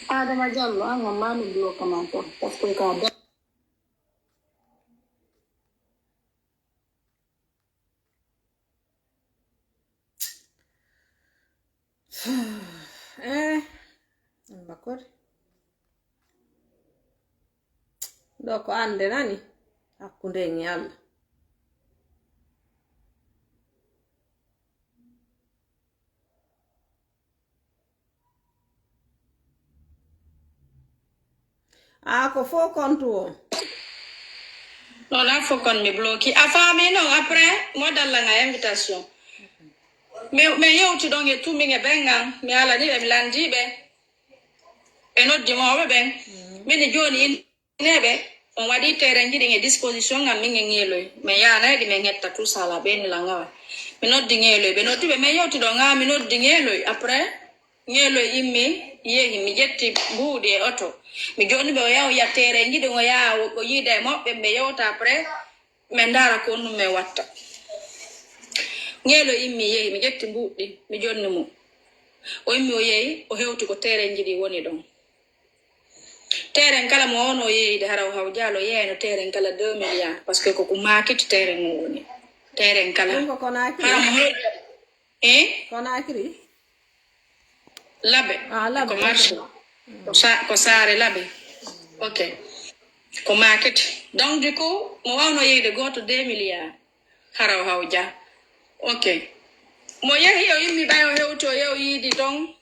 Adama Diallo, an on mami bloqué ma ko, parce que ka da- Eh, on bakori. Ɗo ko annde nani hakkunde en e Allah. Ah, ko faux compte o. Non, la faux compte mi bloqué. A faami non, après, mo dalla nga invitation. Mais, mais yewti ɗon e tumin e ɓen an, mi alani ɓe, mi landi ɓe. Ɓe noddi mawɓe ɓen. Min jooni in- Neeɓe, on waɗi terrain ji ɗin e disposition am min e Ŋeeloy. Mi yaanay ɗi, min hetta tout ça là, ɓe ni la ngawa. Mi noddi Ŋeeloy, ɓe noddi ɓe, min yewti ɗo nga, mi noddi Ŋeeloy. Après, Ŋeeloy immi, yehi, mi ƴetti mbuuɗi e oto. Mi jonni ɓe o yaha, o yiya terrain ji ɗin, o yaha, o, o yiida e moɓɓe, ɓe yewta après, min ndaara ko honɗum min watta. Ŋeeloy immi, yehi, mi ƴetti mbuuɗi ɗin, mi jonni mo. O immi, o yehi, o hewti ko terrain ji ɗin woni ɗon. Terrain kala mo ono yeeyde hara o hawjaalo yeeyno terrain kala deux milliards, parce que ko ko maakiti terrain o woni. Terrain kala. Ɗum ko Conakry? Hara mo hoyde. Eh? Conakry? Labe. Ah, Labe, ko marché. Ko sa-, ko saare Labe. Ok. Ko maakiti. Donc, du coup, mo wawno yeeyde gooto deux milliards. Hara o hawja. Ok. Mo yehi o yimmi ɓay o hewti o yehi o yiidi ton.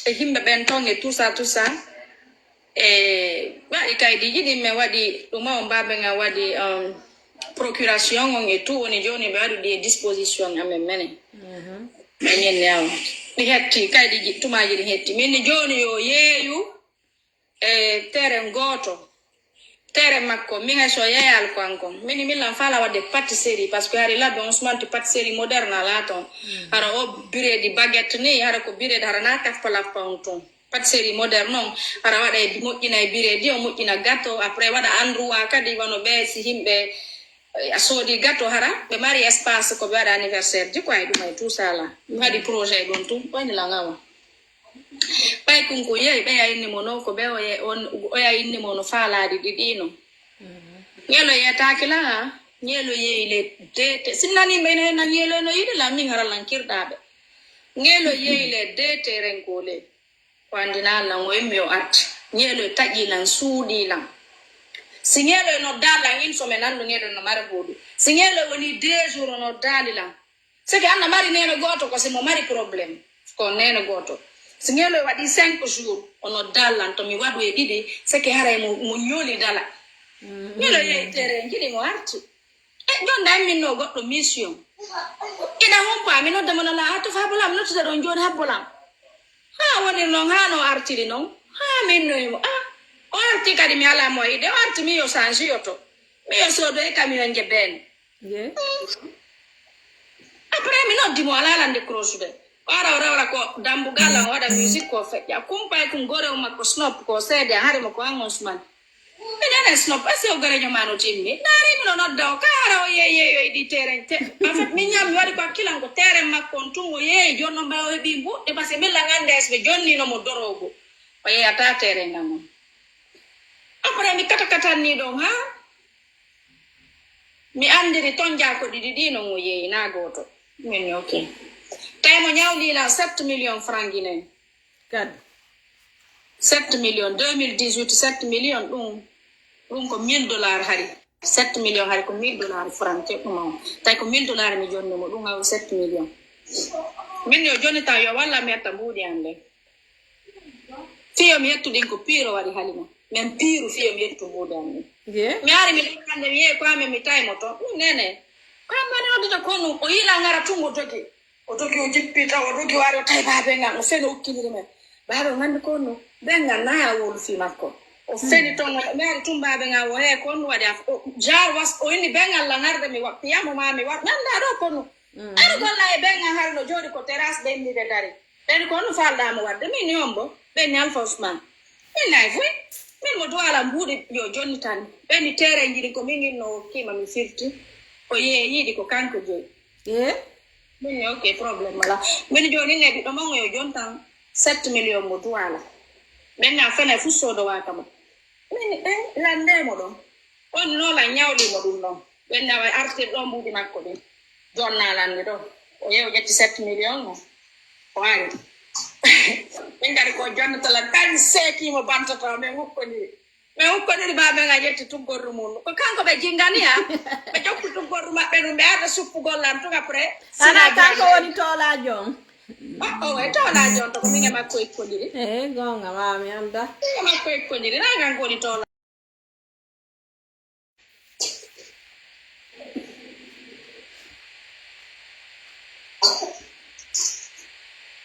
E yimɓe ɓen ton e tout ça, tout ça. E waɗi kaydiiji ɗin, min waɗi ɗum on, baabe ngan waɗi, um, procuration on e tout, woni jooni ɓe waɗi ɗi e disposition amen menen. Ɓe ñinni awa. Ɗi hetti, kaydiiji, tumaaji ɗi hetti. Min ni jooni yo yeeyu e terrain gooto. Terrain makko, min hay so yeeyal ko an kon. Min ni min lan faala waɗde pâtisserie, parce que hari Labe on sumanti pâtisserie moderne alaa ton. Hara o biredi baguette ni, hara ko biredi, hara na tappa lappa on ton. Pâtisserie moderne on, hara waɗa e bi-, moƴƴina e biredi, o moƴƴina gâteau, après waɗa endroit kadi wano ɓe si yimɓe, eh, a soodi gâteau hara, ɓe mari espace ko ɓe waɗa anniversaire ji quoi, e ɗum e tout ça là. Mi waɗi projet ɗum tun, woni lan awa. Ɓay kun ko yehi, ɓeya inni mo non ko ɓe o ye-, on, oya inni mo no faalaɗi ɗi ɗi non. Ngelo yetaaki lan, ha? Ngelo yehi le dete. Sinnani ɓe no henna ngelo no yiɗi lan, min hara lan kirɗaɓe. Ngelo yehi le dete renkole. O anndi na lan, o immi o arti. Ngelo e taƴi lan, suuɗi lan. Si ngelo e nodda lan, in so men anndu ngelo no mara goodu. Si ngelo woni deux jours o noddaali lan. C'est que an na mari neene gooto, ko si mo mari problème. Ko neene gooto. Si ngelo e waɗi cinq jours, o nodda lan to mi waɗu e ɗiɗi, c'est que haray mo, mo ñoli dala. Ngelo yehi terrain, jiɗi mo arti. E, jonde an min no goɗɗo mission. Ina humpa, mi nodda mo na la, ha to fa habbolam, noddude ɗon jooni habbolam. Ha woni non, ha no artiri non. Ha min no imo, ah, o arti kadi mi ala mo ide, o arti mi yo change yo to. Mi yo sodo e camion je ben. Ye. Après, mi noddi mo, ala lande croche de. O ara, o rewra ko dambugal, o waɗa musique ko feƴƴa. Kumpay kum gore o makko Snop ko seede, hari mo ko an Ousmane. Mi nene Snop, est-ce que o garejo ma no timmi? Naari mi no nodda o, ka ara o yeeye yo idi terrain te. En fait, mi ñam mi waɗi ko hakkilan ko terrain makko on tun o yeeye jonno mbaw heɓi mbuɗɗe, parce que mi la ngande es ɓe jonni no mo dorogo. O yeeyata terrain ngan on. Après, mi kata katanni ɗon, ha? Mi andiri ton jako ɗiɗi ɗi non o yeeyi, na gooto. Min, ok. Tawi mo ñawli lan sept millions francs guinéens. Kadi. Sept millions, deux mille dix-huit, sept millions ɗum, ɗum ko mille dollars hari. Sept millions hari ko mille dollars francs keɓɗuma o. Tawi ko mille dollars mi jonni mo, ɗum haw sept millions. Min yo jonni tan yo walla mi etta mbuuɗi an ɗen. Fiyo mi yettu ɗin ko piiro waɗi Halima. Min piiru fiyo mi yettu mbuuɗi an ɗin. Ye? Mi ari mi lekkande mi yehi ko amen mi tawi mo ton. Ɗum nene. Ko an mani noddata konu, o yiila ngara tun o dogi. O dogi o jippi taw, o dogi o ari o tawi baabe ngan, o feni o ukkiniri men. Baabe o nganndi ko honno, ben ngan na haa wolu fii makko. O feni ton, o, mi ari tun baabe ngan o hee ko honno waɗi, a, o, jaar was, o inni ben ngan lanarde mi wa, piyamo ma mi wa, mi anndaa ɗo ko honno. Ari golla e ben ngan hari no jooɗi ko terrasse ɓe inni ɓe dari. Ɓen ko honno faalɗaa mo waɗde, min ni on bo, ɓen ni Alpha Ousmane. Min nay fuy, min mo Douala mbuuɗi yo jonni tan. Ɓen ni terrain njiɗi ko min inno o kiima mi firti, o yeeyiɗi ko kanko jeyi. Eh? Min ni, ok, problème wala. Min jooni ne ɓiɗɗo mon yo jontan sept millions mo Douala. Min na fene fu sodo wa kama. Min ni, eh, lande mo ɗon. On no la ñawli mo ɗum ɗon. Ɓen na way artir ɗon mbuuɗi makko ɗin. Jonna lande ɗon. O yew ƴetti sept millions o. O ari. Min ngari ko jonnata la tan seeki mo bantoto men hukkoniri. Ɓe ukkoniri baabe nga ƴetti tuggorru mum. Ko kanko ɓe jingani, ha? Ɓe jokku tuggorru maɓɓe ɗum, ɓe arda suppugol lan tun après. Ana kanko woni toolaajo on? O, o, e toolaajo on to ko min e makko ikkodiri. Eh, gonga ma mi anda. Min e makko ikkodiri, na kanko woni toolaajo.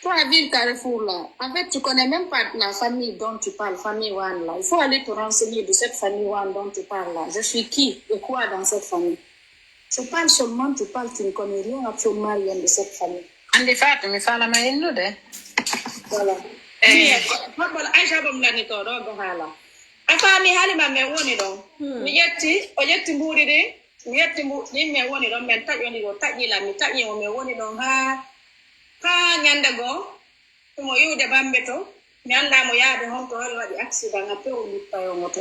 Toi, ville Carrefour là, en fait, tu connais même pas la famille dont tu parles, famille One là. Il faut aller te renseigner de cette famille One dont tu parles là. Je suis qui et quoi dans cette famille? Je parle seulement, tu parles, tu ne connais rien, absolument rien de cette famille. Andi Fatou, mi faalama innude. Voilà. Eh. Mi, Aïcha bom lani to ɗo, ɗo haala. A faami Halima, min woni ɗon. Hmm. Mi ƴetti, o ƴetti mbuuɗi ɗin, mi ƴetti mbuuɗi ɗin, min woni ɗon, min taƴodiri, o taƴi lan, mi taƴi mo, min woni ɗon haa, haa ñande goo, himo iwde Bambe to, Mi anndaa mo yaade honto, hol waɗi accident, a pew lutta yo moto.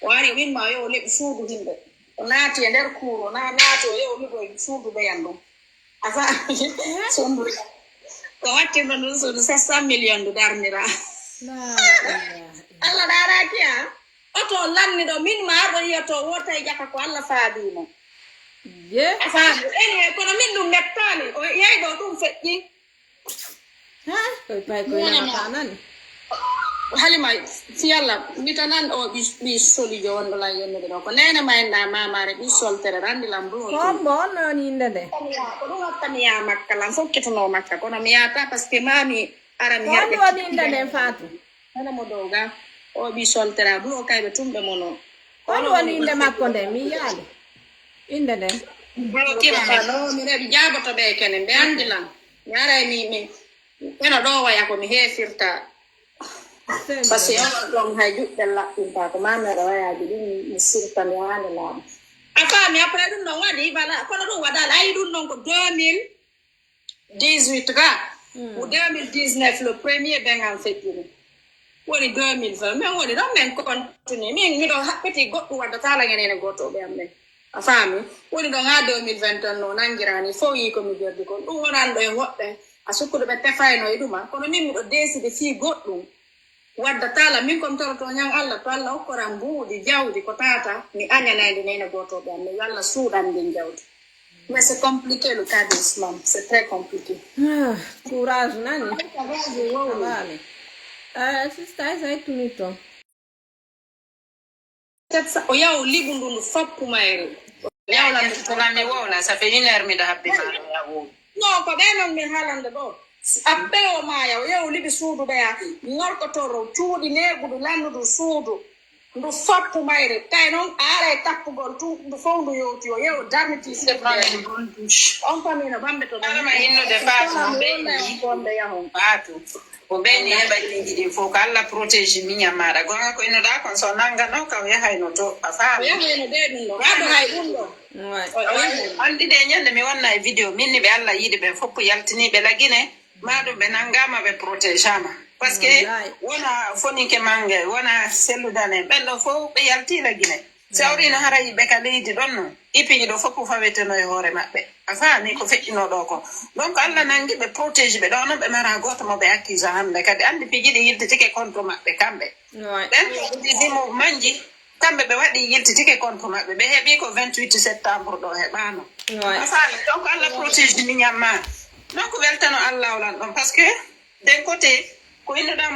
O ari, o win ma yo o leɓi suudu himɓe. O naati e nder kuuro, na naati o yo o ligo e suudu ɓeyan ɗum. A fa suudu. Ko wattirno ɗum suudu sept cent million ndu darnira. Allah ɗaaraaki a. Oto lanni ɗo, min ma aɗo yiya to wota e ƴaka ko Allah faabimo. A faami? Ene, kono min ɗum mettaani. O yehi ɗo ɗum feƴƴi. Ha? Koy pay koy na ka nani. Halima, si Allah, mi tanan o ɓi, ɓi solijo wonɗo lan yennude ɗo. Ko nene ma en na mamare ɓi soltere randi lan bro. Ko on mo on non inde nde? Ko ɗum hatta mi ya makka lan fof ketuno makka. Kono mi yata parce que mami ara mi Ko on herɓe woni inde nde Fatou? Nana mo dow ga. O ɓi soltere bro kayɓe tumɓe mono. Ko on woni inde makko nde? Mi yaali. Inde nde? Blokira. No, mi reɓi jaaboto ɓe kene. Ɓe andi lan. Mi aray mi, mi. Eno ɗo waya ko mi heefirta. Parce que on ɗon hay juɗɗe laɓɓinta ko ma meɗa wayaji ɗin mi sirta mi haande laamu. A faami, après ɗum ɗon waɗi bala kono ɗum waɗaali ayi ɗum ɗon ko deux mille dix-huit ga. Ko deux mille dix-neuf le premier ɓen an feƴƴini. Woni deux mille vingt min woni ɗon min continue min miɗo haɓɓiti goɗɗum waddata ala ñanene goto ɓe am ɓen. A faami? Woni ɗon haa deux mille vingt et un no nangirani fof yii ko mi jordi kon. Ɗum wonani ɗo e woɓɓe a sukkude ɓe tefayno e ɗuma. Kono min miɗo décide fii goɗɗum. Wadda tala min komi toroto ñan Allah to Allah okkoran mbuuɗi jawdi ko tata mi añanayde nene gotoɓe am mi walla suuɗan ndin jawdi. Mais c'est compliqué le cas de Ousmane, c'est très compliqué. Ah, courage nani. Abaali. Ah, sista ay say tuni to. O yaw liɓu ndu ndu foppu mayre. Yawla ndu tana mi wowla ça fait une heure miɗo habbi ma. No ko ɓe non min haalande ɗo. Abbe o maya o yaw liɓi suudu ɓeya norko torro cuuɗi neegudu lannudu suudu ndu foppu mayre tay noon aara e tappugol tu ndu fof ndu yowti o yew darniti on famino bambe to ɗonma innude faatu no ɓeyni. Faatu. Ko ɓeyni heɓa ɗiɗi ɗin fof ko Allah protégé miñam maɗa gonga ko innoɗa kon so nangano ka o yahayno to a faami. Yahayno ɓe ɗum ɗo aɗo hay ɗum ɗo. Anndi de ñande mi wonna e vidéo min ni ɓe Allah yiɗi ɓen fof yaltiniɓe lagine ma ɗum ɓe nangama ɓe protégama parce que wona foninke mange wona selludane ɓen ɗo fof ɓe yalti lagine. Si a wrino hara yiɓɓe ka leydi ɗon no ipiiji ɗo fof faweteno e hoore maɓɓe a faami ko feƴƴuno ɗo ko. Donc allah nangi ɓe protégé ɓe ɗo noon ɓe mara goto mo ɓe accuse hannde kadi anndi piiji ɗi yiltitike contre maɓɓe kamɓe. Ɓen ɗi himo manji kamɓe ɓe waɗi yiltitike contre maɓɓe ɓe heɓi ko vingt-huit septembre ɗo heɓano. A faami donc allah protégé miñam ma. Donc weltano allah olan ɗon parce que d'un côté ko innoɗa